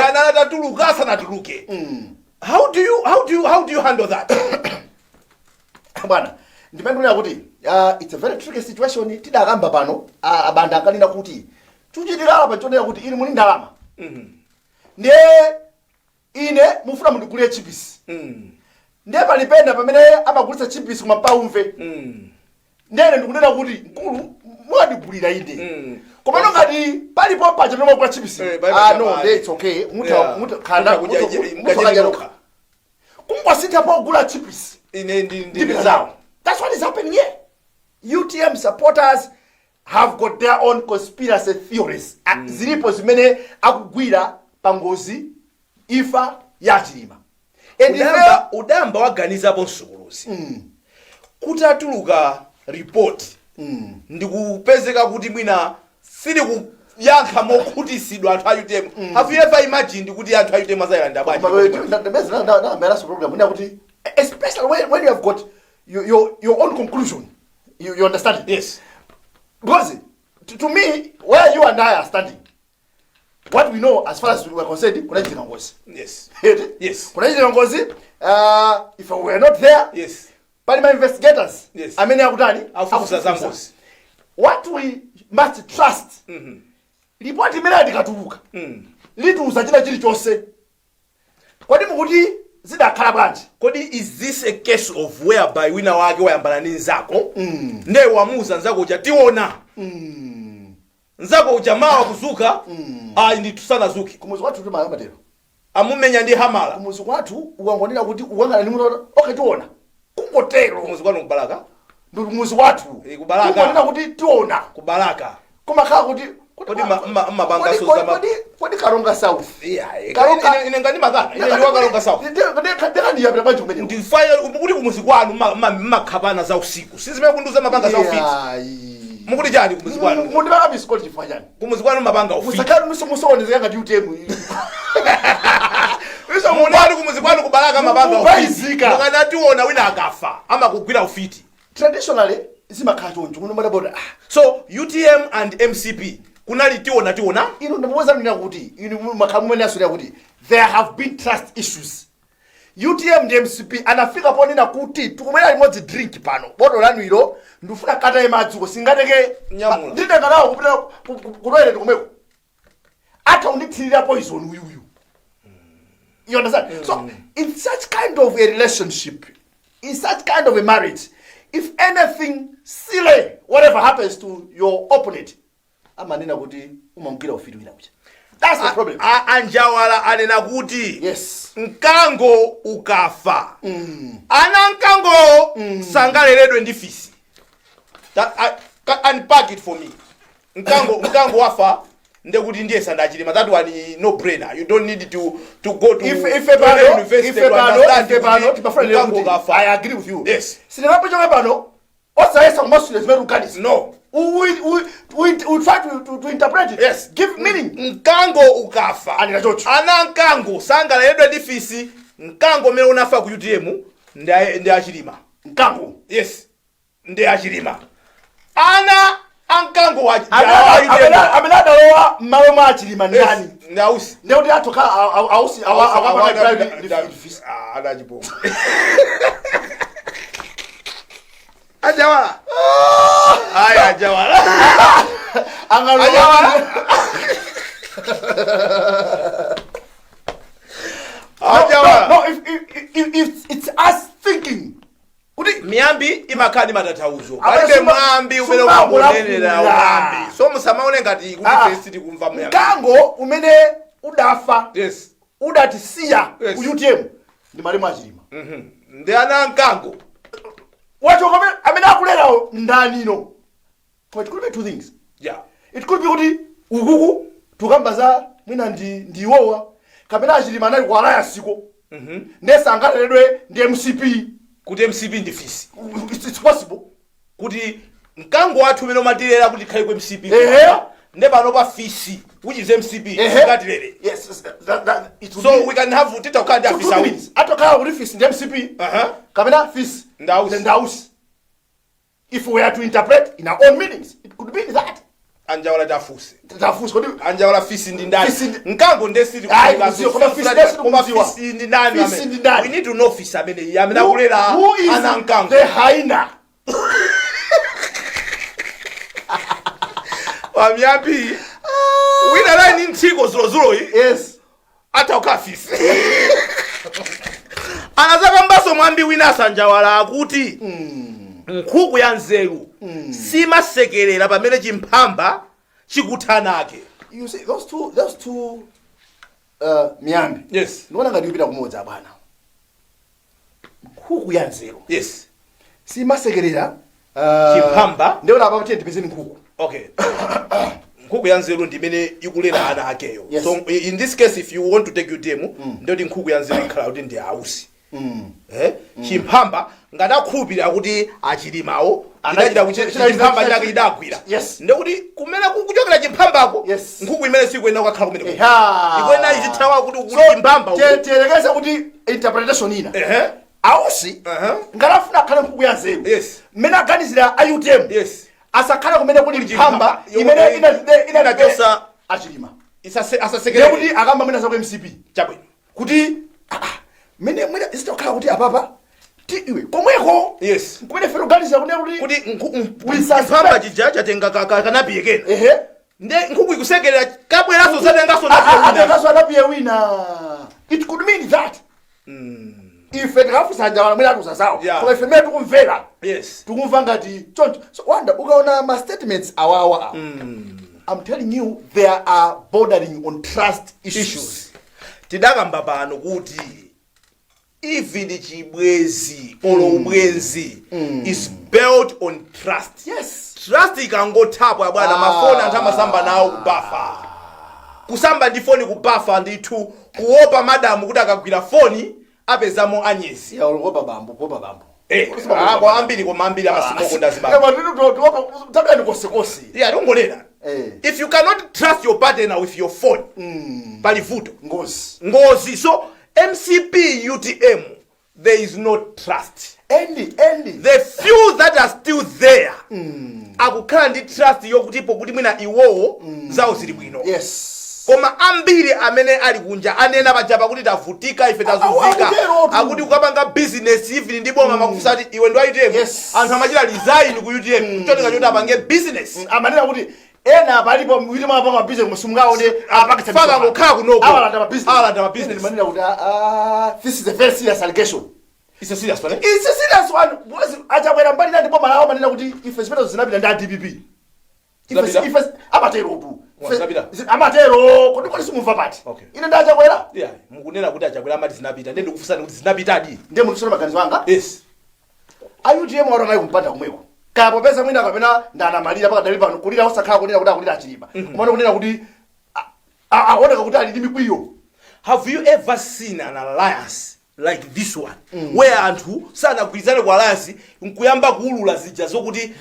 S1: anatatuluka, asanatuluke. How do you handle that?
S2: Bwana, ndimene kuti it's a very tricky situation. Tidakamba pano, abanda akanena kuti chuchitikala pachonera kuti ili muli ndalama, ndiye ine mufuna mundigulire chipisi, ndiye palipenda pamene amagulitsa chipisi koma paumve. Ndene ndikunena kuti mkulu, mwandigulira inde, komano ngati palipo paja pamene mwagula chipisi,
S1: pali
S2: ah,
S1: paja
S2: no,
S1: pali.
S2: ndiye it's okay.
S1: Mutha kudya
S2: mutha
S1: nokha.
S2: Kungosintha pogula chipisi,
S1: ine ndi
S2: ndipita zawo. That's what is happening here. UTM supporters have got their own conspiracy theories. Zilipo zimene akugwira pa ngozi, imfa ya Chilima. And
S1: Udamba waganizapo msukuluzi kuti atuluka report, ndikupezeka kuti mwina sili kuyankha mokhutisidwa anthu a UTM. Have you ever imagined kuti anthu a UTM azayilanda bwanji?
S2: Ndameraso program ina kuti especially when you have got your own conclusion, you understand it?
S1: Yes.
S2: Because to me, where you and I are standing, what we know as far as we are concerned, kunachitika ngozi.
S1: Yes.
S2: Kunachitika ngozi. If we were not there, pali ma investigators amene akutani?
S1: Afufuza za ngozi.
S2: What we must trust, ripoti imene tikatuluka litiuza china chilichonse. Kodi mukuti zidakhala bwanji?
S1: Kodi is this a case of whereby wina wake wayambana ndi nzako, ndiye wamuuza nzako uja, "Tiona nzako uja mawa kuzuka"? Ayi ndithu, sanazuke.
S2: Kumuzi kwathu timayamatero.
S1: Amumenya ndi hamala.
S2: Kumuzi kwathu ukangonena kuti ukangana ndi munthu, "Okay, tiona," kungotero.
S1: Kumuzi kwanu kubalaka?
S2: Ndi kumuzi kwathu.
S1: Kubalaka.
S2: Kungonena kuti tiona.
S1: Kubalaka.
S2: Kumakhala kuti
S1: Kodi mmapanga
S2: Kodi kodi Karonga South?
S1: Iya,
S2: Karonga-
S1: ine ngani makana, ine ndi waKaronga South.
S2: Ndekandiyapita bwanji kumene?
S1: Ndifaye kuti kumuzi kwanu mmakhapana za usiku, sizimene kundiuza mapanga za ufiti. Mukuti chani kumuzi kwanu?
S2: Mundipaka misikoli chifukwa chani?
S1: Kumuzi kwanu mapanga ufiti.
S2: Musakhale musokonezeka ngati UTM.
S1: Munati kumuzi kwanu kubalaka mapanga ufiti.
S2: Mubayizika.
S1: Mukanationa, wina akafa amakugwira ufiti.
S2: Traditionally zimakhala choncho kuno madabota.
S1: So UTM and MCP kunali tiona tiona.
S2: Inu ndamuweza nina kuti inu makhala mumene asonera kuti there have been trust issues. UTM ndi MCP anafika ponena kuti tikumwera limodzi drink pano, bodo lanu ilo ndifuna kataye madzuko singateke.
S1: Nyamula.
S2: Nditenga nawo kupita ku toilet komweko, atha kundithirira poison uyuyu. You understand? So in such kind of a relationship, in such kind of a marriage, if anything silly, whatever happens to your opponent, amanena kuti umamugwira ufiti wina kucha. That's the problem.
S1: Anjawala anena kuti mkango ukafa, ana mkango sangaleredwe ndi fisi. Unpack it for me. Mkango wafa, ndekuti ndiye sandachilima. That one, no brainer. You don't need to go to
S2: Ife
S1: to
S2: pano
S1: university
S2: ife
S1: to
S2: pano
S1: understand
S2: ife pano
S1: kuti
S2: timafuna
S1: mkango
S2: kuti
S1: ukafa.
S2: I agree with you. Sitingapochoka pano osayesa kumasula zimene tikuganiza.
S1: No.
S2: We try to interpret it, give meaning.
S1: Mkango ukafa,
S2: Anena chocho.
S1: ana mkango sangaleredwe ndi fisi. Mkango umene unafa ku UTM ndi Achilima.
S2: Mkango.
S1: Yes, ndi Achilima. Ana amkango wa
S2: Amene adalowa m'malo mwa Achilima ndani?
S1: Ndi a Usi.
S2: Ndekuti atokhala a Usi akapanga.
S1: Adachiponga Ajawala, aya Ajawala.
S2: Angalowa.
S1: Ajawala.
S2: No, if it's us thinking Kuti
S1: Miyambi imakhala ndi matanthauzo.
S2: Apa
S1: Palibe mwambi umene
S2: sumangolankhula.
S1: umakonenera mwambi, so musamaone ngati kuti
S2: Ah.
S1: ife sitikumva muyambi.
S2: Mkango umene udafa, udatisiya ku UTM ndi malemu aChilima.
S1: Ndi ana amkango.
S2: Wachoka, amene akulerawo ndanino? Koma it could be two things. It could be kuti ukuku tukamba za mwina ndi iwowa, kapena aChilima anali ku alliance ko, ndiye sangaleredwe ndi MCP.
S1: Kuti MCP ndi fisi.
S2: It's possible.
S1: Kuti mkango wathu umene umatilera kuti tikhale ku MCP, nde pano pa fisi, which is MCP, singatilere.
S2: Yes, that, it will
S1: So
S2: be
S1: we can have, titakhala ndi
S2: two
S1: afisi awiri.
S2: things. Atokhala kuti fisi ndi MCP, kapena fisi
S1: Ndausi.
S2: ndi Ndausi. If we are to interpret in our own meanings, it could be that.
S1: Anjawala, tafuse.
S2: Tafusa kuti
S1: Anjawala, fisi ndi ndani?
S2: Fisi
S1: Mkango nde siti.
S2: Ayi, kuziwa, koma fisi nde siti
S1: Koma
S2: kuziwa.
S1: fisi ndi ndani?
S2: Fisi ndi ndani?
S1: We need to know fisi amene akulera
S2: Who is
S1: ana mkango.
S2: the hyena?
S1: Pamiyambi wina laini nthiko zulozuloyi atauka fisi anazakambaso mwambi wina asanjawala akuti nkhuku ya nzeru simasekerera pamene chimphamba chikuthanake.
S2: You see those two miyambi, ndikuona ngati kupita kumodzi, abwana. Nkhuku ya nzeru simasekerera
S1: Chimphamba.
S2: Ndiona apa tiye tipezeni nkhuku.
S1: Okay, nkhuku ya nzeru ndi imene ikulera ana akeyo. So in this case, if you want to take UTM, ndoti nkhuku ya nzeru ikhala kuti ndi ausi, eh? Chimphamba, ngati akhulupirira kuti achilimawo chidachita chimphamba chake chidagwira, ndekuti kumene kuchokera chimphambako, nkhuku imene sikuyenera kukakhala kumene, ikuyenera izithawa kuti kuti chimphamba uku.
S2: Tiyelekeze kuti interpretation ina, ausi ngati afuna akhale nkhuku ya nzeru, mmene aganizira a UTM, asakhale kumene kuli
S1: Kuli
S2: mphamba
S1: chimphamba
S2: imene
S1: yomwe
S2: inachosa achilima.
S1: Asasekerere.
S2: Ndekuti akamba mwina za ku MCP kuti mene mwina zitokhala kuti apapa ti iwe komweko kumene ife tikuganizira kunena kuti
S1: kuti
S2: We suspect.
S1: chimphamba chija chatenga kanapiye kena, nde nkhuku ikusekerera kabweranso zatenganso napiye wina.
S2: Atenganso anapiye wina. It could mean that. Ife tikafunsa njawala mwina atuzazawo, koma ife mmene tikumvera, tikumva ngati choncho. So wanda ukaona ma statements awawa awa, I'm telling you, there are bordering on trust issues.
S1: Issues. Tidakamba pano kuti even chibwezi olo ubwenzi is built on trust. Trust ikangothapo, abwana, mafoni anthu amasamba nawo kubafa, kusamba ndi foni kubafa ndithu, kuopa madamu kuti akagwira foni apezamo anyezi.
S2: Ya, ulikopa bambo, kuopa bambo.
S1: Eh, ah, kwa ambiri, koma ambiri amasimoko ndazibambo.
S2: Tabia kosekose.
S1: Yeah, tongolera. If you cannot trust your partner with your phone, pali vuto.
S2: Ngozi.
S1: Ngozi. So MCP, UTM, there is no trust.
S2: And
S1: The few that are still there akukhala ndi trust yokutipo kuti mwina iwowo zawo zili bwino, koma ambiri amene ali kunja anena pajapa kuti tavutika ife, tazunzika.
S2: Akuterotu.
S1: Akuti kukapanga business even ndi boma, makufusa kuti iwe ndi wa UTM. Anthu amachita resign ku UTM cholinga choti apange business.
S2: Amanena kuti ena palipo witi mapanga business musungaone apakitsa.
S1: Faka ngokhala kunoko.
S2: Awalanda ma business.
S1: Awalanda ma business.
S2: Manena kuti this is a very serious allegation.
S1: It's a serious one, eh?
S2: It's a serious one because achakwera mbali nandi boma lawo manena kuti ife zimenezo zinapita ndi a DPP. Ife
S1: Zinapita?
S2: ife amatero tu.
S1: Wa, zinapita?
S2: Amatero kodi simumva pati? Ine ndi achakwera.
S1: Yeah, mukunena kuti achakwera amati zinapita, ndiye ndikufunsani kuti zinapitadi?
S2: Ndiye munthu maganizo anga,
S1: Yes.
S2: A UTM watu anali kumpanda kumweko, kaya popeza mwina kapena ndanamalira pakadali pano kulira, osakhala kunena kuti akulira achilima, komano kunena kuti akuoneka kuti ali ndi mikwiyo.
S1: Have you ever seen an alliance like this one, where anthu sanagwirizane ku alliance nkuyamba kuulula zija zokuti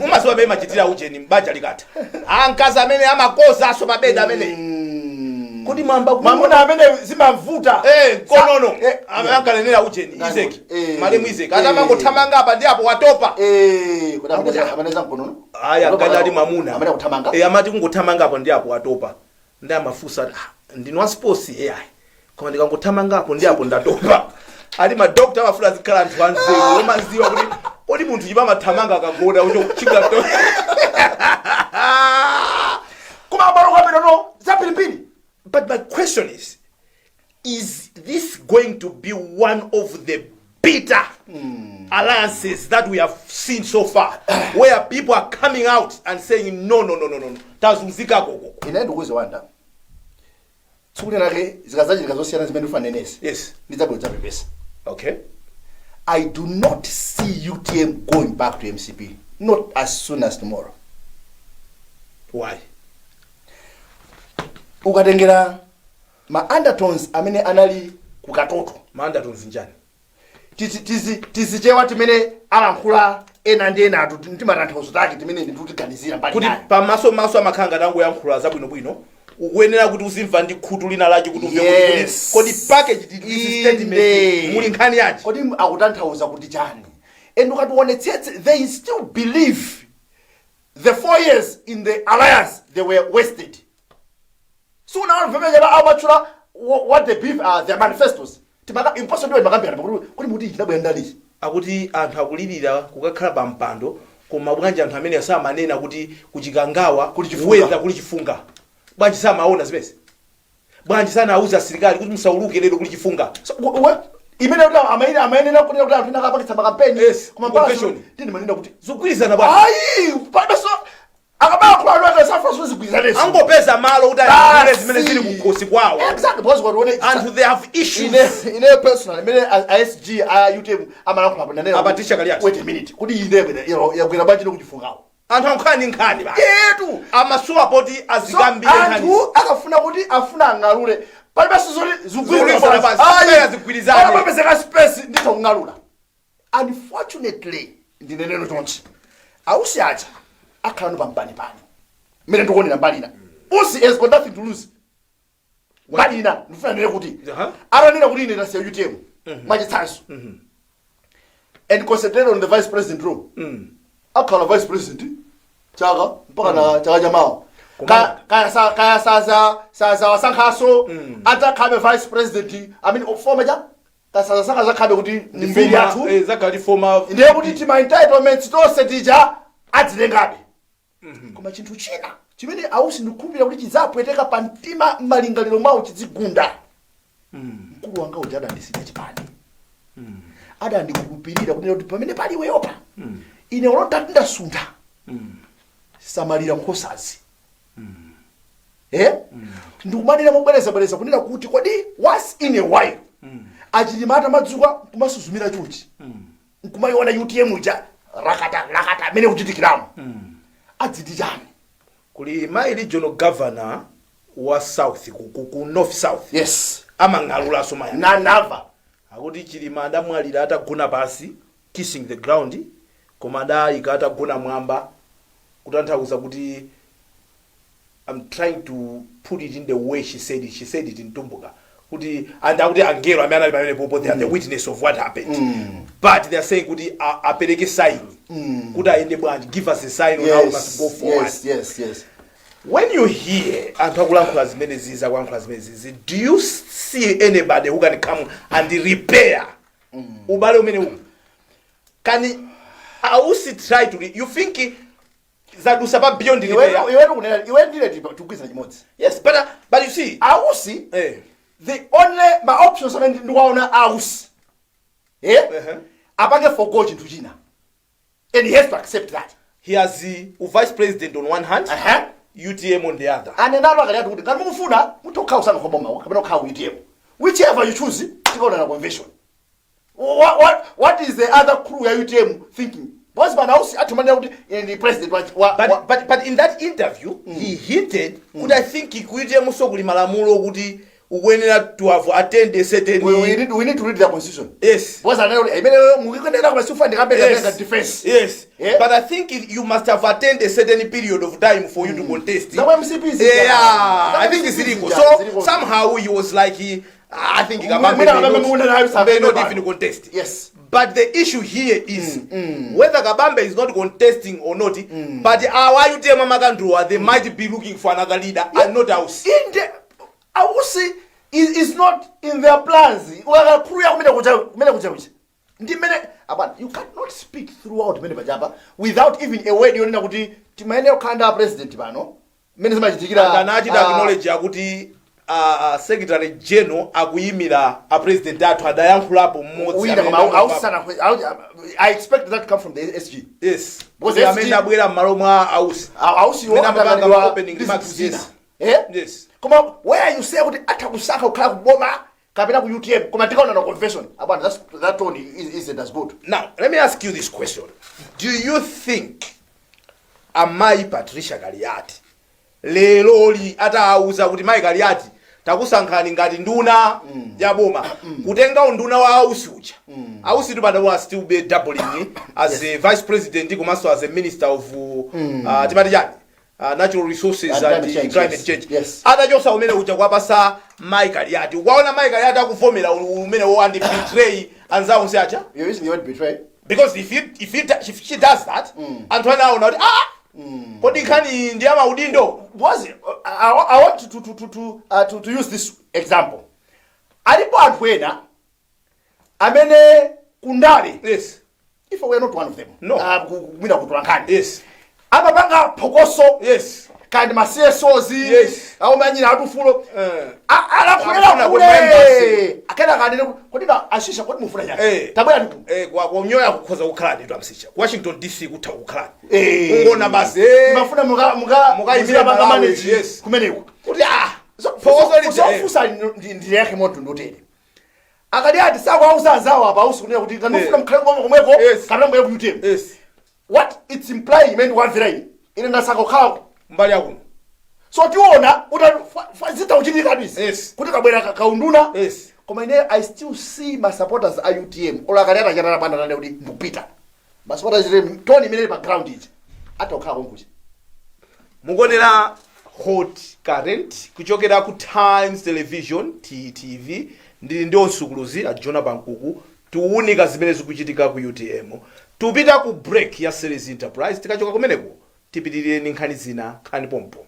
S1: umaziwa amene machitira ucheni mbanja likatha, ankazi amene amakozaso mabeda amene kodi mwamba
S2: Mwamuna amene zimamvuta.
S1: Eh, konono. Ankanenera ucheni
S2: Ngani
S1: Izeki,
S2: kuti?
S1: Malemu Izeki atamangothamanga apa ndi apo, watopa.
S2: Kuti amaneza mkonono.
S1: Aya, ngati ali mwamuna
S2: amene akuthamanga.
S1: Eh, amati kungothamanga apo ndi apo watopa, ndi amafunsa ati, ah, ndinu wa sports? Eh, ayi, koma ndikangothamanga apo ndi apo ndatopa. Ali madokta amafuna azikhala anthu anzeru omaziwa kuti kodi munthu chimamathamanga akagona ucho chikato.
S2: Koma abalo kwamene zapirimbiri.
S1: But my question is this going to be one of the bitter alliances that we have seen so far, where people are coming out and saying, "No, no, no, no, no, tazunzika koko."
S2: Ine ndikuuze Wanda, tsiku linake zikazachitika zosiyana zimene ndifanenezi, ndidzabwera dzapepesa. I do not see UTM going back to MCP, not as soon as tomorrow.
S1: Why?
S2: Ukatengera ma undertones amene anali kukatoto,
S1: Ma undertones njani?
S2: Tizichewa timene alankhula ena ndi ena atu, timatanthauzo take timene ndikutiganizira mbali
S1: Kuti
S2: nayo.
S1: Pamaso maso amakhala ngati angoyankhula zabwinobwino, ukuyenera kuti uzimva ndi khutu lina lachi kuti umve kuti kodi package this statement muli nkhani yanji?
S2: Kodi akutanthauza kuti chani? And ukationetsetse, they still believe the 4 years in the alliance, they were wasted. Sunaona pamene amatchula what they believe are their manifestos? Timaka impossible ndiwe makambirana pakuti kuti muti chinabwera ndalichi.
S1: Akuti anthu akulirira kukakhala pa mpando, koma bwanji anthu amene samanena kuti kuchikangawa
S2: Kuli chifunga?
S1: Weather kuli chifunga, bwanji samaona zimezi? Bwanji sanauza asilikali kuti musauluke lero, kuli chifunga?
S2: So, imene kuti amayenera kunena kuti anthu ena akapangitsa makampeni, koma mpaka
S1: convention.
S2: Tini manena kuti
S1: Zikugwirizana bwanji?
S2: Ayi, palibe. So akabayankhula anthu ake safa zigwirizanenso.
S1: Angopeza malo kuti ayankhule zimene zili kukhosi kwawo.
S2: Exactly, because watione
S1: Anthu, they have issues.
S2: Ine personal, imene a SG a UTM amalankhula apa, nanena
S1: A Patricia Kaliati.
S2: Wait a minute, kuti ine yagwera bwanji kuchifungawo?
S1: Anthu ankhani nkhani basi.
S2: Yetu.
S1: Amasuwa poti
S2: So
S1: azikambire nkhani.
S2: Anthu akafuna kuti afuna ang'alule, palibenso zoti
S1: Zigwirizana basi, spare zigwirizane.
S2: Papezeka space, nditha kung'alula. Unfortunately, ndineneno chonchi, ausi aja akhala no pampanipani mmene ndikuonera. Mbalina Usi has got nothing to lose. Mbalina ndifuna ndine kuti atanena kuti ine ndasiya UTM, mwachitsanzo, and concentrate on the vice president role, akhala vice president chaka mpaka na chaka chamawa. Kaya saza wasankhaso, adzakhabe vice president, I mean, former cha kaya saza zakhabe kuti ndi mbiri yathu.
S1: Zakali former.
S2: Ndiye kuti tima entitlements tonse tija adzitengabe. Koma chinthu china chimene ausi ndikukhulupirira kuti chidzapweteka pa mtima, m'malingaliro mwawo chidzigunda: mkulu wanga uja adandisiya chipani, adandikhulupirira kunena kuti pamene pali iweyopa, ine ulotati ndasuntha, samalira nkhosazi. Eh, ndikumanena mobwerezabwereza kunena kuti kodi once in a while achilimata amadzuka kumasuzumira chonchi, nkumayiona UTM ija rakata rakata amene kuchitikiramo, adziti chani?
S1: Kuli mayi regional governor wa south, ku north south, amang'alulanso maya.
S2: Na nava.
S1: Akuti Chilima adamwalira atagona pasi, kissing the ground, koma adayika atagona mwamba, kutanthauza kuti, I'm trying to put it in the way she said it, she said it in Tumbuka, kuti and akuti angelo amene anali pamene popo, they are the witness of what happened, but they are saying kuti apereke sign kuti ayende bwanji, give us a sign on how we must go forward. When you hear anthu akulankhula zimene zizi, akulankhula zimene zizi, do you see anybody who can come and repair ubale umene uwu? Can ausi try to you think zadusa pa beyond repair?
S2: Iwe tikunena, iwe ndile tikugwirizana chimodzi.
S1: Yes, but you see,
S2: ausi, the only ma options amene ndikuwaona ausi, eh, apange forgo chinthu china, and he has to accept that.
S1: He has the vice president on one hand, UTM on the other.
S2: Anenalo akali ati kuti ngati mukufuna mutha kukhala usankha boma kapena kukhala UTM, whichever you choose, tikaona na convention. What is the other crew ya UTM thinking? Because bana ausi atimanena kuti ine ndi president wa
S1: But, but in that interview, he hinted kuti I think ku UTM so kuli malamulo kuti ukuyenera to have attend a certain
S2: We need to read the constitution. Because anena kuti imene mukuyenera koma siufa ndikapeka defense.
S1: But I think you must have attained a certain period of time for you to contest.
S2: Za MCP zija.
S1: Yeah,
S2: Za
S1: I think
S2: MCP
S1: ziliko.
S2: zija,
S1: So
S2: ziliko.
S1: somehow he was like, I think Kabambe
S2: Mwina Kabambe muna nayo
S1: may not
S2: pano.
S1: even contest. But the issue here is whether Kabambe is not contesting or not, but our UTM Amakandua, they might be looking for another leader and not Ausi.
S2: Inde, ausi is not in their plans. Wakakulu ya kumene kuja, kumene kuja kuja ndi mmene abana, you cannot speak throughout mmene pachapa without even a word yonena kuti timayenera kukhala ndi a president pano mmene zimachitikira.
S1: And anachita acknowledge akuti Secretary General akuyimira a president athu adayankhulapo mmodzi
S2: Wina
S1: amene
S2: koma
S1: ndamva.
S2: ausana. I expect that to come from the SG.
S1: Yes.
S2: Because
S1: Kuti amene
S2: SG
S1: abwera m'malo mwa Ausi.
S2: Ausiwo
S1: Amene amapanga
S2: atakanidwa
S1: opening
S2: ndi
S1: remarks,
S2: zinthu zina.
S1: yes.
S2: Eh?
S1: Yes.
S2: Koma where you say kuti atha kusankha kukhala kuboma kapena ku UTM, koma tikaona na convention abana, that tone isn't as good.
S1: Now, let me ask you this question. Do you think Amayi Patricia Kaliati leroli atawauza kuti, Mayi Kaliati, takusankhani ngati nduna ya boma, kutenga unduna wa Ausi uja, Ausi tupadawa still be doubling as a vice president komanso as a minister of timati chani, natural resources
S2: and
S1: and
S2: climate change,
S1: climate
S2: yes.
S1: change, atachosa umene uja kuwapasa Mayi Kaliati, ukaona Mayi Kaliati akuvomera umene wo and betray anzawo onse aja?
S2: You're using the word betray.
S1: Because if she does that, anthu anaona kuti, ah, kodi nkhani ndi amaudindo?
S2: Was I want to use this example. Alipo anthu ena amene kundale, if we are not one of them,
S1: No.
S2: Mwina kutola nkhani, amapanga phokoso kandi ma CSOs aumanyira atufulo alakhulera
S1: Akufuna
S2: kule
S1: kuti
S2: akena kanene kodi na ashisha kodi mufuna chani, tabwera ndiku.
S1: Kwa kunyoya kukhoza kukhalani tu amsicha ku Washington DC, kutha kukhalani ungona basi
S2: mafuna muka muka
S1: Mukayimire
S2: muzipanga
S1: Malawi,
S2: manage kumeneko.
S1: Kuti ah, phokoso lija.
S2: Zofusa ndiyankhe moto ndotere akati ati sakuauza anzawo apa ausi kunena kuti kanofuna mkhale kuboma komweko kapena mbwere ku UTM. What it's implying imene ndikwamvera ine, ine ndasaka kukhala
S1: mbali yakuno.
S2: So tiona zitauchitika izi kuti kabwera kaunduna. Koma ine I still see my supporters a UTM, olo akati atachatana bwana tane kuti ndikupita, ma supporters UTM, tone imene ili pa ground iji atakhala konkuja.
S1: Mukuonera Hot Current kuchokera ku Times Television, TTV. Ndili ndi osukuluzi a Jona Pankuku, tiwunika zimene zikuchitika ku UTM. Tupita ku break ya Series Enterprise. Tikachoka kumeneko tipitirire ndi nkhani zina. Nkhani pompo.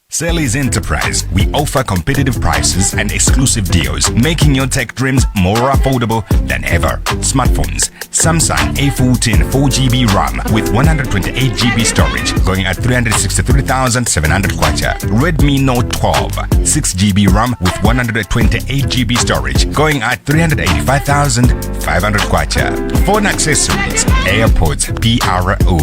S3: Sally's Enterprise. We offer competitive prices and exclusive deals, making your tech dreams more affordable than ever. Smartphones, Samsung A14 4GB RAM with 128GB storage, going at 363,700 kwacha. Redmi Note 12 6GB RAM with 128GB storage, going at 385,500 kwacha. Phone accessories, AirPods PRO,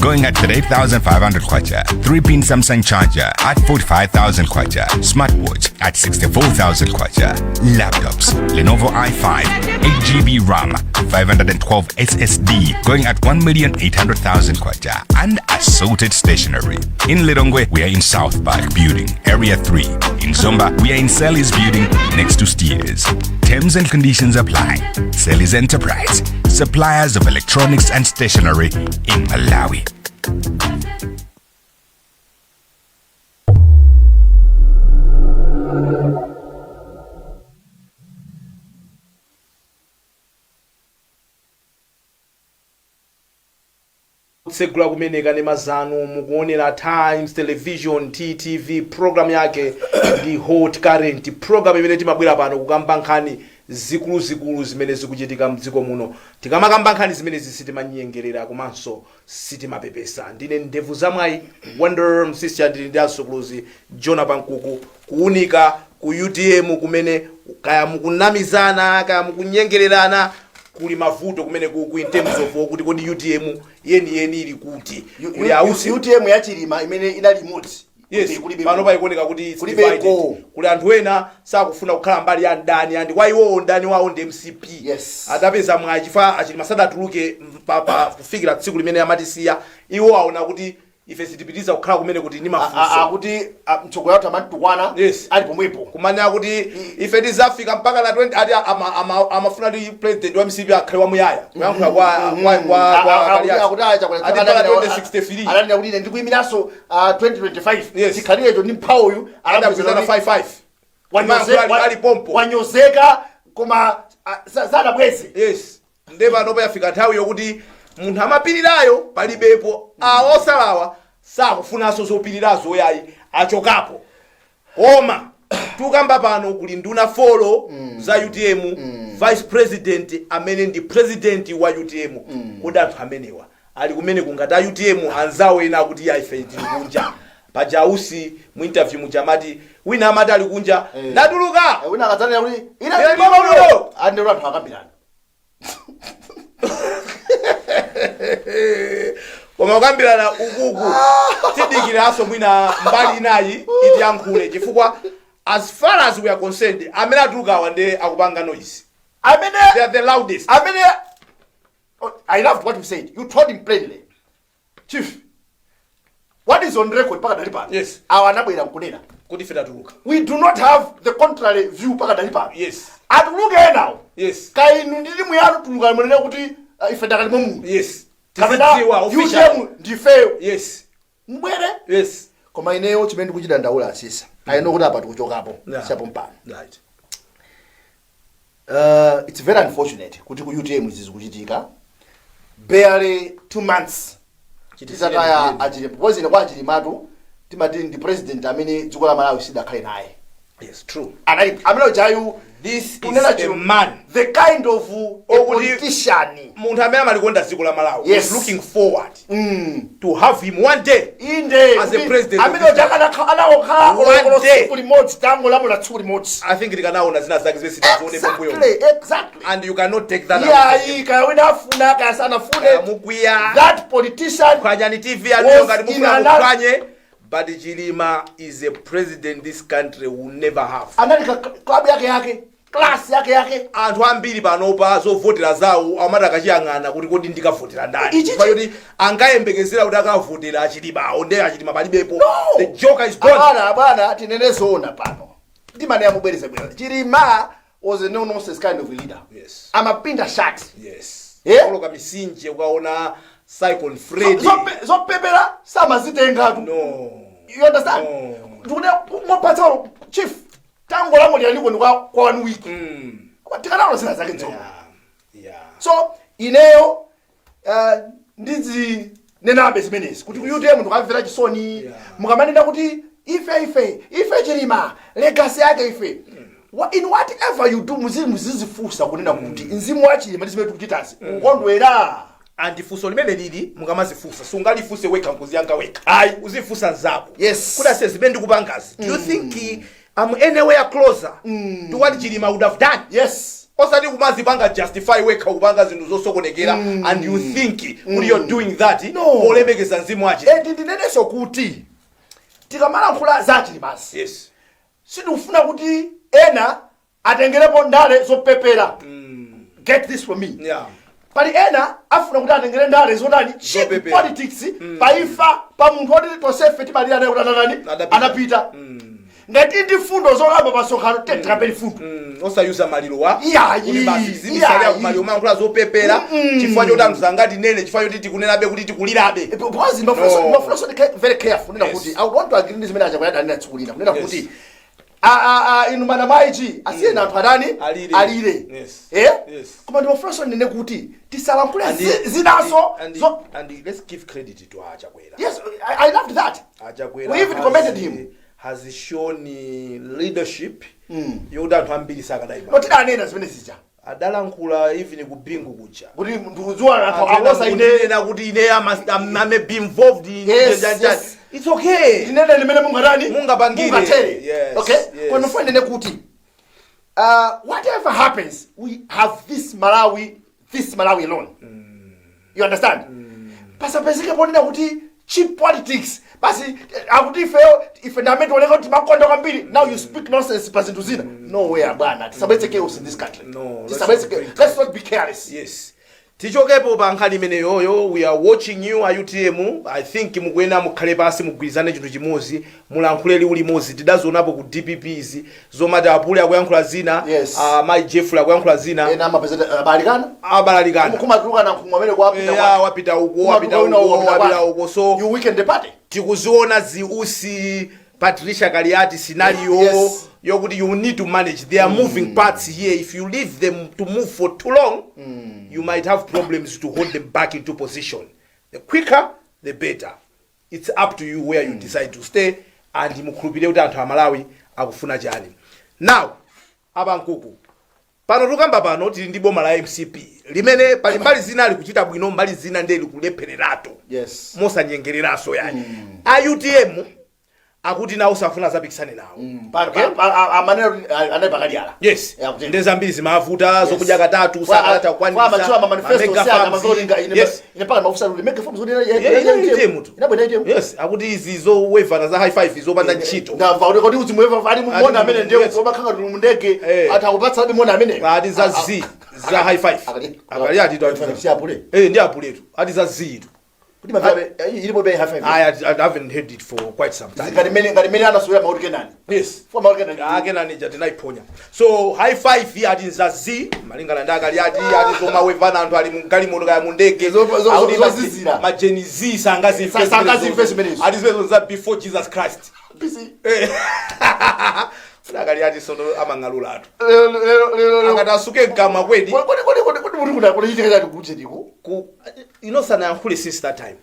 S3: going at 38,500 kwacha. 3-pin Samsung charger at 45,000 kwacha. Smartwatch at 64,000 kwacha. Laptops, Lenovo i5, 8GB RAM, 512 SSD, going at 1,800,000 kwacha. And assorted stationery. In Lilongwe, we are in South Park Building, Area 3. In Zomba, we are in Sally's Building, next to Steers. Terms and conditions apply. Sally's Enterprise, suppliers of electronics and stationery in Malawi.
S1: Kutsegula kumene kanema zanu, mukuonera Times Television, TTV. Program yake ndi Hot Current, program imene timabwera pano kukamba nkhani zikuluzikulu zimene zikuchitika mdziko muno. Tikamakamba nkhani zimenezi sitimanyengerera komanso sitimapepesa. Ndine ndevu zamwayi Wonder Msisya, ndili ndi asukuluzi Jona Pankuku, kuunika ku UTM kumene kaya mukunamizana, kaya mukunyengererana, kuli mavuto kumene ku in terms of kuti kodi UTM yeniyeni ili kuti? Kuli Ausi.
S2: UTM yachilima imene inali imodzi. Kulibe.
S1: Pano paikuoneka kuti it's
S2: Kulibeko.
S1: divided. Kuli anthu ena sakufuna kukhala mbali ya ndani, and kwa iwowo ndani wawo ndi MCP. Adapeza mwayi chifukwa achilima sadatuluke kufikira tsiku limene amatisiya. Iwo aona kuti ife sitipitiza kukhala kumene kuti ndi mafunso.
S2: Akuti mtsogoleri wathu amantukwana ali pomwepo.
S1: Kumanena kuti ife tizafika mpaka na 20, ati amafuna kuti president wa MCP akhale wamuyaya, kuyankhula kwa Kaliati.
S2: Akuti acha
S1: Ati mpaka 2063.
S2: Alanena kuti ine ndikuyimiranso 2025 chikhalirecho ndi mphawoyu.
S1: Adapezana 55. Kumayankhula ali pompo.
S2: Wanyozeka koma sadabweze.
S1: Yes, nde panopo yafika nthawi yokuti munthu amapirirayo palibepo. Awa osalawa sakufunanso zopirirazo yayi, achokapo. Koma tukamba pano kuli nduna four za UTM, vice president amene ndi president wa UTM. Kodi anthu amenewa Ali kumene kungati a UTM anzawo ena akuti ya, ife tili kunja. Paja Usi mu interview mujamati wina amati ali kunja, "Ndatuluka."
S2: Wina akadzanena kuti ine
S1: Ine
S2: ndili muno,
S1: muno.
S2: andero anthu akambirana.
S1: Koma kukambirana ukuku, tidikiranso mwina mbali inayi itiyankhule, chifukwa as far as we are concerned, amene atulukawa ndi akupanga noise.
S2: Amene
S1: They are the loudest.
S2: Amene, oh, I loved what you said. You told him plainly, "Chief, what is on record pakadali pano, awa anabwera nkunena
S1: kuti ife tatuluka.
S2: We do not have the contrary view pakadali pano. Atuluke enawo. Kainu ndi timu yanu, tulukani munene kuti ife takalimo muno. Kapena
S1: Tizidziwa official.
S2: UTM ndifeyo. Mbwere. Koma ineyo chimene ndikuchita, ndaula asisa ayino kuti apa tikuchokapo chapo mpano. It's very unfortunate kuti ku UTM izi zikuchitika barely 2 months tisataya a Chilima, because ine kwa achilimatu timati ndi president amene dziko la Malawi sidakhale naye.
S1: Yes, true.
S2: Anali amene ujayu.
S1: This is
S2: Kunena
S1: a man
S2: the kind of a politician,
S1: munthu amene amalikonda dziko la Malawi, was looking forward to have him one day
S2: inde
S1: as a president of
S2: amene
S1: this
S2: uja akanakhala
S1: One day.
S2: tsiku limodzi, tangolamula tsiku limodzi,
S1: I think tikanaona zina zake zimene sitazionepo mbuyo. And you cannot take that away from him.
S2: Iyayi, kaya wina afuna, kaya sanafune,
S1: Mukwiya,
S2: that politician
S1: phwanyani TV aliyo ngati
S2: was in
S1: mufuna
S2: another
S1: muphwanye, but Chilima is a president this country will never have.
S2: Anali club yake yake, class yake yake.
S1: Anthu ambiri panopa zovotera zawo amati akachiyang'ana kuti kodi ndikavotera ndani?
S2: Ichi-
S1: Chifukwa choti angayembekezera kuti akavotera aChilimawo, nde aChilima palibepo.
S2: No.
S1: The joker is gone.
S2: Abwana, abwana, tinene zoona pano, ndimane yamubwereza bwera, Chilima was a no nonsense kind of a leader. Amapinda shati.
S1: Oloka misinje, ukaona Cyclone Freddy.
S2: Zopepera samazitengatu.
S1: No.
S2: You understand?
S1: No.
S2: Ndikuti mopatsa chief, tangolamulira liko ndi kwa one week, tikanaona zina zake nzomwe. So ineyo ndizinenabe zimenezi kuti ku UTM ndikamvera chisoni. Mukamanena kuti ife ife ife Chilima, legacy yake ife, in whatever you do, muzizifunsa kunena kuti mzimu wa Chilima ndi zimene tikuchitazi ukondwera?
S1: And funso limene lili, mukamazifunsa, sungalifunse wekha nkuziyankha wekha, ayi, uzifunsa nzako kuti ase, zimene ndikupangazi, do you think I'm anywhere closer to what Chilima would have done? Osati kumazipanga justify wekha kupanga zinthu zosokonekera and you think kuti you're doing that
S2: No.
S1: polemekeza mzimu wache.
S2: And ndinenenso kuti tikamalankhula za Chilimasi, sindikufuna kuti ena atengerepo ndale zopepera. Get this from me. Pali ena afuna kuti atengere ndale zotani, cheap
S1: Zopepera.
S2: politics, paifa pa munthu oti tonsefe timalira naye kuti anatani?
S1: Adapita.
S2: Anapita. Ngati ndi fundo zolamba pasonkhano, tikambe fundo.
S1: Osayuza maliro wa
S2: Iyayi,
S1: kuti basi zimisali
S2: iyayi.
S1: akumaliro, mayankhula zopepera chifukwa choti anthu sangati nene, chifukwa choti tikunenabe kuti tikulirabe.
S2: Because
S1: No.
S2: mafunso ndi very careful kunena kuti I would want to agree ndi zimene achakwera adanena tsiku lina, kunena kuti inu mana maichi, asiyeni anthu adani?
S1: Alire.
S2: Alire. Eh? Koma ndimafunanso ndinene kuti tisalankhule zinaso
S1: And let's give credit to Achakwera.
S2: Yes, I loved that.
S1: Achakwera
S2: We even commended him.
S1: Has shown leadership yokuti anthu ambiri sakadaipa.
S2: No, tidanena zimene zija.
S1: Adalankhula even ku Bingu kuja
S2: kuti ndikudziwa anthu akosa ine
S1: ine kuti ine I may be involved in It's okay.
S2: Ndinene limene mungatani?
S1: Mungapangire.
S2: Mungatere. Okay. Koma ndifuna ndinene kuti whatever happens, we have this Malawi, this Malawi alone. You understand? Pasapezeke ponena kuti cheap politics basi, akuti ifeyo ife ndamene tioneka kuti makonda kwambiri. Now you speak nonsense pa zinthu zina. No way, bwana, tisabwetse chaos in this country.
S1: No, let's
S2: Tisabwetse
S1: not bring
S2: Let's not be careless.
S1: Yes, tichokepo pa nkhani imeneyoyo. We are watching you, a UTM. I think mukuyenera mukhale pansi, mugwirizane chinthu chimodzi, mulankhule liwu limodzi. Tidazionapo ku DPP izi zomati apule akuyankhula zina, mayi Jeffrey akuyankhula zina.
S2: Ena amapezeta abalikana.
S1: Abalalikana.
S2: Kumatuluka na nkhumwe amene kwapita.
S1: Yeah, wapita uko, wapita uko, wapita uko, so
S2: you weaken the party.
S1: Tikuziona ziusi Patricia Kaliati scenario yokuti you need to manage. There are moving parts here. If you leave them to move for too long, you might have problems to hold them back into position. The quicker the better. It's up to you where you decide to stay, and mukhulupirire kuti anthu amalawi akufuna chani. Now, abankuku Pano tukamba pano tili ndi boma la MCP limene pali mbali zina ali kuchita bwino, mbali zina ndiye likulephereratu mosanyengereranso yani. A UTM akuti nawo safuna zapikisane nawo. Okay?
S2: Amanena kuti anali pakadiyala.
S1: Yes.
S2: Yeah, kuti-
S1: Ndi zambiri zimavuta zokudya katatu sakalata
S2: amachula ma manifesto
S1: mega
S2: si aka
S1: farms.
S2: mazoli nga ine ine paka mafusa kuti mega farms kuti
S1: Yeah, ine UTM tu.
S2: inabwera UTM.
S1: Yes, akuti izi zowevana za high five zopanda ntchito.
S2: Ndamva kuti uzimweva ali muona amene ndiye omakhanga tuli mundege atakupatsa abi muona amene.
S1: Ati za z za high five. Akali ati
S2: Si apule.
S1: Eh, ndi apuletu, ati za z tu.
S2: Kuti mavya ilipo bei high five.
S1: I haven't heard it for quite some time.
S2: Ngati mene anasowera mauti Kenani. Fua mauti Kenani.
S1: Akenani tinaiponya. So high five ati nza z malingana ndi akali ati zomawevana anthu ali mgalimoto kaya mundege. Akuti
S2: Zozizira.
S1: Ma Gen Z sangazimve.
S2: Sangazimve zimenezo.
S1: Ati zimenezo za before Jesus Christ.
S2: Busy.
S1: Akali ati sono amang'alula atu.
S2: Lero lero lero lero.
S1: Akati asuke mkamwa kwedi.
S2: Kodi kuti kuna kuti chitika chati kuti ndiko.
S1: Ku sanayankhule since that time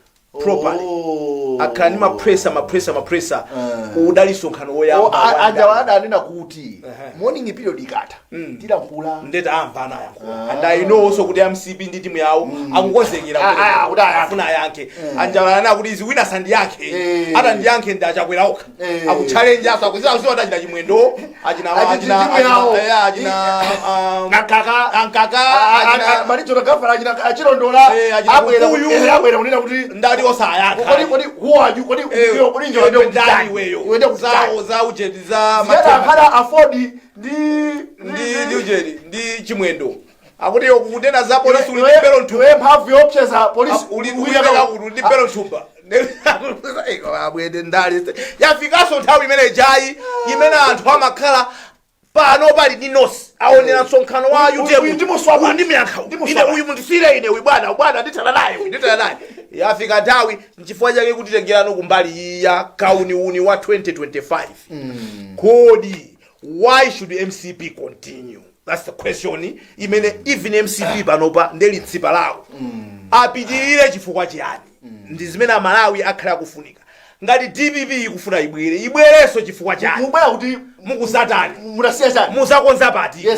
S1: properly.
S2: Oh.
S1: Akhala ndi mapresa mapresa mapresa. Udali msonkhano woyamba wa
S2: Aja
S1: ndani.
S2: adanena kuti morning period ikatha tilankhula.
S1: Ndeti amva anayankhula, and I know also kuti MCP ndi timu yawo akukonzekera.
S2: Ah, ah, kuti ayankhe.
S1: Afuna ayankhe anjalana kuti izi wina sandiyankhe. Atandiyankhe ndi achakwera okha. Akuchallenge aso akuziwa akuziwa achina Chimwendo, achina
S2: Achi-
S1: achina
S2: timu yawo.
S1: achina
S2: Ankaka.
S1: Ankaka, achina
S2: Malicho gafara achina achilondola.
S1: Achina
S2: Abwera
S1: Kukuyu.
S2: abwera kunena kuti
S1: ndati osayankha.
S2: Kodi who are you? Kodi kodi njoka
S1: Iwe ndani iweyo?
S2: Iwe ndiye
S1: Zawo za ujeni za
S2: Ziyada akhala afford ndi
S1: ndi ujeni ndi Chimwendo akuti iwe kukutena za polisi uli ndi belo nthumba.
S2: Iwe mphamvu yopseza polisi.
S1: Uli kuti uli ndi belo nthumba. Abwete ndali yafikanso nthawi imene jayi imene anthu amakhala pano pali ndi nosi aonera msonkhano wa UTM.
S2: Uyu ndi muswaba.
S1: Uyu ndi miyankha.
S2: Ndi
S1: Ine
S2: muswaba.
S1: uyu mundisire ine, uyu bwana bwana ndithana naye, uyu ndithana naye. Yafika nthawi, nchifukwa chake kutitengerano kumbali iyi ya kauniuni wa 2025. Kodi why should MCP continue? That's the question imene even MCP panopa ndelitsipa lawo apitirire chifukwa chiyani? Ndi zimene Amalawi akhala akufunika. Ngati DPP ikufuna ibwere, ibwerenso chifukwa chani?
S2: Mubwera kuti
S1: Mukusatani?
S2: Munasiya chani?
S1: Muzakonza pati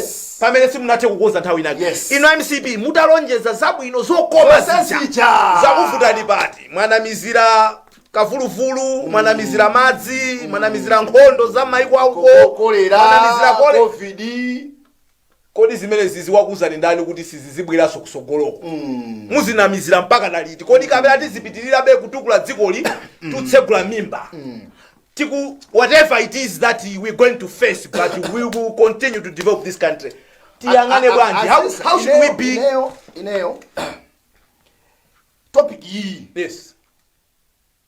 S1: pamene simunathe kukonza nthawi inake? Ino MCP mutalonjeza zabwino zokoma
S2: Zonse
S1: zija
S2: zija.
S1: zakuvutani pati? Mwanamizira kavuluvulu, mwanamizira madzi, mwanamizira nkhondo za maiko auko,
S2: kolera,
S1: mwanamizira kole.
S2: COVID.
S1: Kodi zimene ziziwakuzani ndani kuti sizizibweranso kusogoloko? Muzinamizira mpaka naliti? Kodi kapena tizipitirirabe kutukula dzikoli tutsegula mimba tiku whatever it is that we're going to face, but we will continue to develop this country. Tiyang'ane bwanji? How should we be?
S2: Ineyo topic iyi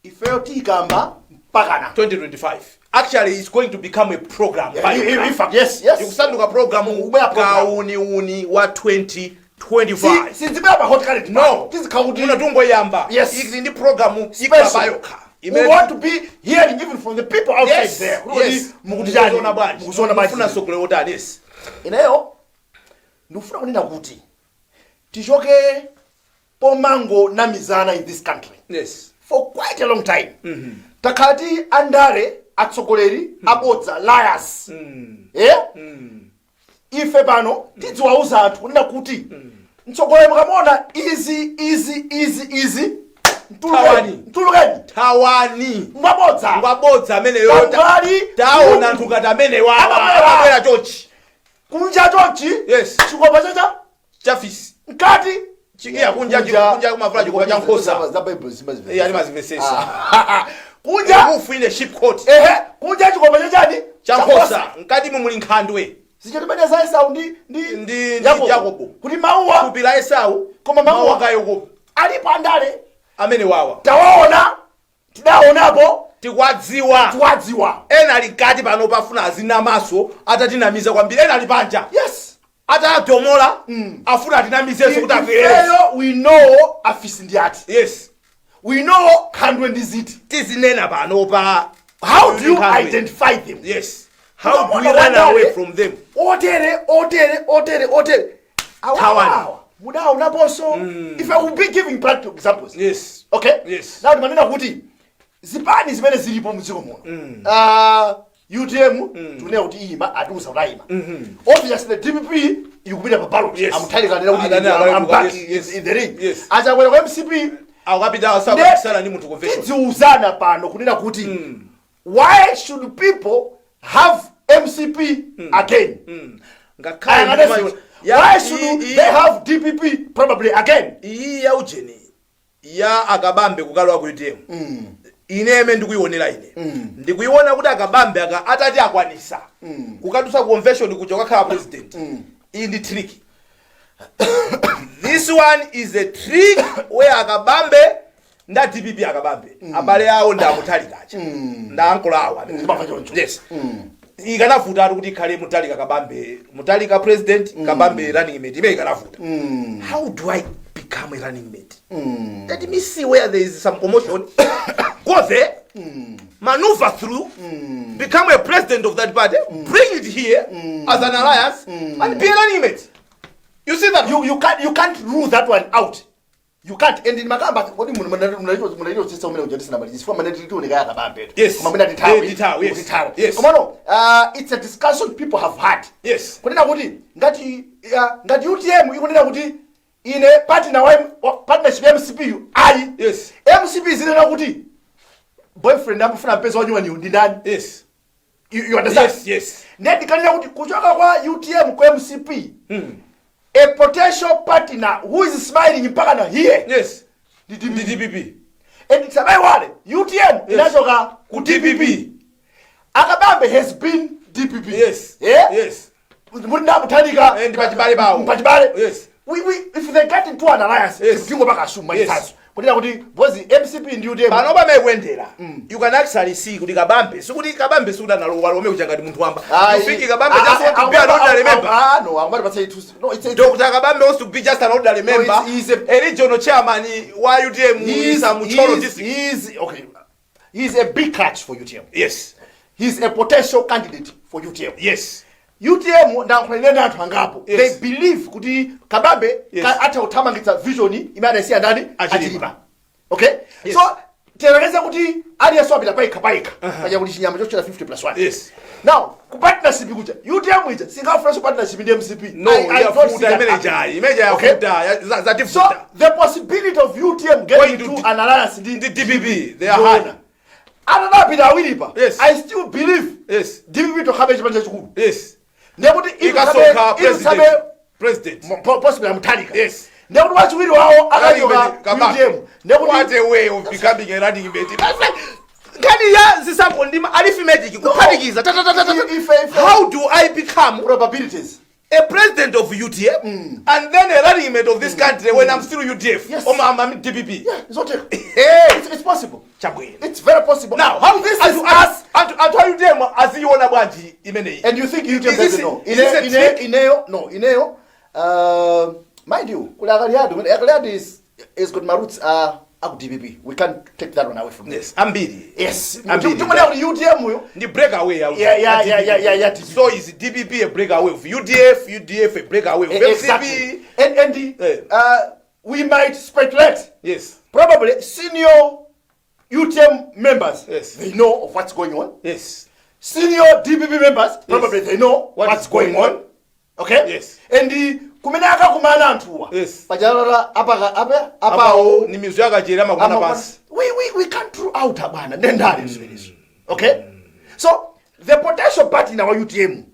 S2: ifeyo tiyikamba mpakana
S1: 2025. Actually, it's going to become a program.
S2: In fact, yes.
S1: Ikusanduka program.
S2: Kubwera program.
S1: Kauniuni wa 2025.
S2: Sizibwera pa Hot Current.
S1: No.
S2: Tizikhala kuti
S1: Muno tungoyamba. Ili ndi program
S2: Special.
S1: ikaba yokha.
S2: We want to be hearing even from the people outside there. Kuti mukuti chani?
S1: Mukuziona bwanji?
S2: Mukuziona bwanji?
S1: Mufuna sokole otani? Yes.
S2: Ineyo ndikufuna kunena kuti tichoke pomango namizana in this country. For quite a long time takhala ti andale, atsogoleri abodza, liars, eh? Ife pano tidziwauza anthu kunena kuti mtsogoleri mukamona izi izi izi izi,
S1: Thawani.
S2: mtulukeni.
S1: Thawani.
S2: Ngwabodza.
S1: Ngwabodza ameneyo.
S2: Tambali.
S1: Taona anthu ngati amene wawa
S2: Amabwera.
S1: amabwera chochi.
S2: Kunja chonchi. Chikopa chacha
S1: chafisi.
S2: Mkati.
S1: Iya, kunja kunja kumavala chikopa cha nkhosa.
S2: Za Bible zimazimvesesa.
S1: Iya, ndimazimvesesa.
S2: Kunja
S1: Wolf in a sheep coat.
S2: Ehe, kunja chikopa chachani?
S1: Cha nkhosa, mkati muli nkhandwe.
S2: Zichatimene za Esau ndi
S1: Ndi
S2: Yakobo.
S1: Yakobo.
S2: Kuti mauwa
S1: thupi la Esau
S2: Koma mauwa
S1: ka Yakobo.
S2: Alipo andale
S1: amene wawa
S2: tawaona, tidaonapo.
S1: Tikwadziwa.
S2: Tiwadziwa.
S1: Ena ali mkati pano pafuna azinamaso atatinamiza kwambiri, ena ali panja atatomola afuna atinamizenso kuti abwerere.
S2: Ifeyo we know afisi ndi ati. We know khandwe ndi ziti.
S1: Tizinena pano pa
S2: How do you
S1: Nkhandwe.
S2: identify them?
S1: Yes, how do we run away from them?
S2: Otere otere otere otere.
S1: Thawani.
S2: Awawa mudaonaponso. If I will be giving practical examples. Okay.
S1: Yes.
S2: Now timanena kuti zipani zimene zilipo mdziko muno, UTM tikunena kuti iyima, atiuza kuti ayima. Obviously DPP Ikupita pa ballot. A Mutharika anena kuti I'm back in the ring. A Chakwera kwa MCP.
S1: Akapita asakupikisana ndi munthu convention.
S2: Tidziuzana pano kunena kuti why should people have MCP again?
S1: Ngakhale
S2: Ayang'ane, why should they have DPP probably again?
S1: Iyi ya ujeni ya Akabambe kukalowa ku UTM, ineme ndikuionera, ine ndikuiona kuti Akabambe aka atati akwanisa kukatusa convention kuja kukakhala president, iyi ndi trick. This one is a trick where Akabambe nda DPP, Akabambe abale awo ndi aMutharikacha, nda ankolo awo amene.
S2: Ndimamva choncho.
S1: Yes, ikanavuta ati kuti ikhale Mutharika, Kabambe, Mutharika president, Kabambe running mate, imene ikanavuta. How do I become a running mate? Let me see where there is some commotion, go there, maneuver through, become a president of that party, bring it here as an alliance and be a running mate. You see that?
S2: You can't rule that one out. You can't. And in makamba kodi munalito umene uja tisinamalize, chifukwa mane titioneka yaKabambe. Koma mwina tithawi.
S1: Eh, tithawi, yes.
S2: Tithawi. Komano it's a discussion people have had kunena kuti ngati UTM ikunena kuti ine partner wa partnership ya MCP ayi, MCP zinena kuti boyfriend amafuna mpeza wanyuwaniyo ndi ndani? You understand?
S1: Yes.
S2: Ndiye ndikanena kuti kuchoka kwa UTM kwa MCP, a potential partner who is smiling mpaka na here ndi
S1: Ndi
S2: DPP.
S1: DPP.
S2: And tisamayiwale, UTM inachoka
S1: ku DPP.
S2: Akabambe has been DPP. Yeah?
S1: Yes.
S2: Muli ndamuthalika.
S1: Eh, ndi pachibale pawo.
S2: Pachibale. We, if they get into an alliance, tingo pakasuma itsazo kunena kuti bozi MCP ndi UTM.
S1: Pano pamekuendera, you can actually see kuti Kabambe, sikuti Kabambe sikuti analowa lomwe kuja ngati munthu wamba. You think Kabambe just want to be an ordinary member?
S2: Ah, no, akumati patsa itu, no, it's
S1: Dr. Kabambe wants to be just an ordinary member?
S2: No,
S1: a regional chairman wa UTM
S2: he's,
S1: mu Thyolo
S2: he's,
S1: district.
S2: He's okay, he's a big catch for UTM. He's a potential candidate for UTM. UTM, ndayankhula anthu angapo, they believe kuti Kabambe atha kuthamangitsa vision imene adasiya ndani?
S1: Achilima.
S2: Achilima. Okay. So tiyerekeze kuti aliyense wapita payekha payekha, paja kuti chinyama chochera 50 plus 1. Now ku partnership kuja, UTM ija singafunanso partnership ndi MCP.
S1: No.
S2: I don't see
S1: Yafuta
S2: that
S1: imene
S2: happening.
S1: jayi imene
S2: Okay?
S1: yafuta, zatifuta.
S2: So the possibility of UTM getting
S1: Going to
S2: into an alliance ndi
S1: ndi DPP, they are high.
S2: Atanapita awiripa, I still believe DPP tokhabe chipani chachikulu. Ndekuti
S1: Ikasonkha president, president
S2: possibly aMutharika. Ndekuti wachiwiri wawo akachoka
S1: Kabambe.
S2: UTM, ndekuti
S1: What a way of becoming a running mate. Nkhani ya zisankho ndi arithmetic, kuphatikiza ta ta ta ta ta. How do I become
S2: Probabilities.
S1: a president of UTM and then a running mate of this country when I'm still UTF or I'm DPP?
S2: Yeah, zotheka.
S1: Hey.
S2: It's possible.
S1: Chabwino.
S2: It's very possible.
S1: Now how
S2: This is
S1: us anthu a UTM aziona bwanji imeneyi?
S2: And you think UTM
S1: Is this
S2: doesn't know?
S1: Is this a trick?
S2: Ineyo, no, ineyo, mind you, kuli Akaliadi, Akaliadi is got my roots are aku DPP. We can't take that one away from them.
S1: Yes, ambiri.
S2: Yes.
S1: Ambiri.
S2: Tikumana kuti UTM uyo
S1: Ndi breakaway ya
S2: Yeah, DPP.
S1: So is DPP a breakaway of UDF, UDF a breakaway of MCP?
S2: Exactly. And we might speculate. Probably senior UTM members, they know of what's going on. Senior DPP members, probably they know
S1: what
S2: what's
S1: is going
S2: going on.
S1: On.
S2: Okay? And kumene akakumana anthuwa, pajalala apa apa
S1: apawo ni mizu yakachera makumana pansi.
S2: We can't rule out, abwana, ndendale zimenezo. Okay? So the potential party in our UTM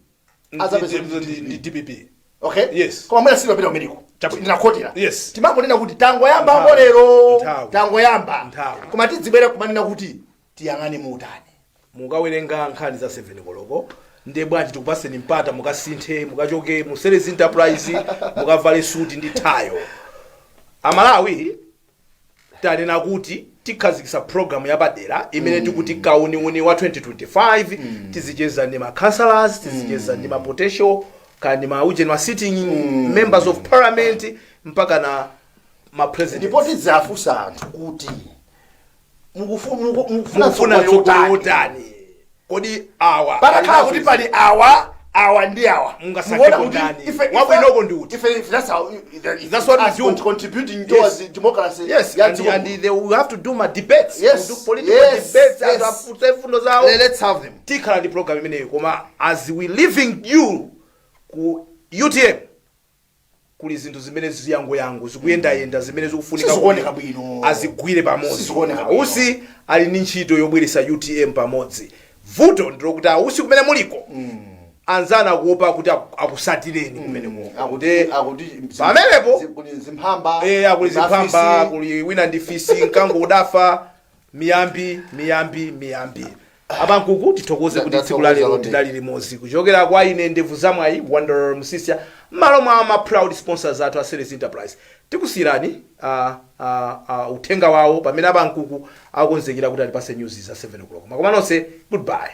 S2: azapeza
S1: ndi DPP.
S2: Okay?
S1: Yes.
S2: Koma mwina silapita kumeneko.
S1: Chabwino.
S2: Ndinakhotera. Timangonena kuti tangoyamba
S1: Nthawi.
S2: lero.
S1: Nthawi.
S2: Tangoyamba.
S1: Nthawi.
S2: Koma tidzibwera kumanena kuti tiyang'ane muutani.
S1: Mukawerenga nkhani za 7 koloko. Ndiye bwanji tikupaseni mpata mukasinthe, mukachoke mu Series Enterprise, mukavale suti ndi thayo. Amalawi, tanena kuti tikhazikitsa program yapadera imene tikuti Kauniuni wa 2025. Tizicheza ndi ma councillors, tizicheza ndi ma potential kandi ma ujeni, ma sitting members of parliament, mpaka na ma president.
S2: Ndipo tidzafunsa anthu kuti mukufuna
S1: mukufuna
S2: mtsogoleri
S1: mtsogoleri
S2: wotani?
S1: Wotani kodi awa?
S2: Patakhala kuti pali awa, awa ndi awa,
S1: Mungasankhe
S2: Mukuona kuti
S1: ndani? Wabwinoko ndi uti?
S2: If that's how if
S1: That's what we
S2: us
S1: do.
S2: contributing towards democracy
S1: Yes,
S2: ya dziko
S1: and they will have to do ma debates. We'll do political debates, anthu afuse fundo zawo.
S2: Let's have them.
S1: Tikhala ndi program imeneyo, koma as we leaving you ku UTM. Kuli zinthu zimene ziyangoyango zikuyendayenda zimene zikufunika
S2: Sizikuoneka
S1: kuti
S2: bwino.
S1: azigwire pamodzi.
S2: Sizikuoneka bwino.
S1: Ausi ali ndi ntchito yobweretsa UTM pamodzi. Vuto ndilokuti ausi, kumene muliko, anzana akuopa kuti akusatireni kumeneko.
S2: Akuti akuti
S1: Pamenepo.
S2: Kuli zimphamba.
S1: Akuli zimphamba.
S2: Afisi.
S1: Kuli wina ndi fisi, mkango udafa. Miyambi, miyambi, miyambi. Abankuku, tithokoze kuti tsiku la lero
S2: Ndathokoza.
S1: tidali limodzi. Kuchokera kwa ine, ndevu zamwayi Wonder Msisya, m'malo mwa ma proud sponsors athu a Series Enterprise, tikusiyirani uthenga wawo pamene abankuku akonzekera kuti atipase news za 7 o'clock. Makoma nonse, goodbye.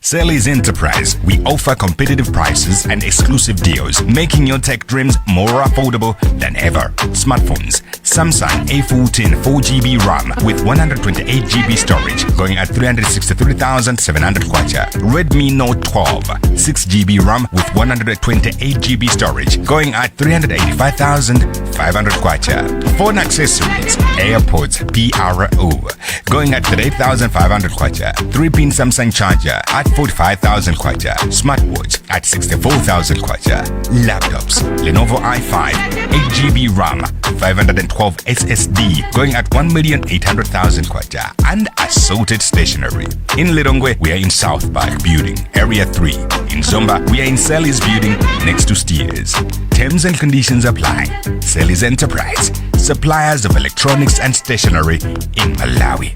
S3: Sally's Enterprise. We offer competitive prices and exclusive deals, making your tech dreams more affordable than ever. Smartphones: Samsung A14 4GB RAM with 128 GB storage going at 363,700 kwacha. Redmi Note 12 6 GB RAM with 128 GB storage going at 385,500 kwacha. Phone accessories: AirPods PRO going at 38,500 kwacha. 3-pin Samsung charger at 45,000 kwacha. Smartwatch at 64,000 kwacha. Laptops: Lenovo i5 8 GB RAM 512 SSD going at 1,800,000 kwacha and assorted stationery. In Lilongwe, we are in South Park Building, Area 3. In Zomba, we are in Sally's Building next to Steers. Terms and conditions apply. Sally's Enterprise, suppliers of electronics and stationery in Malawi.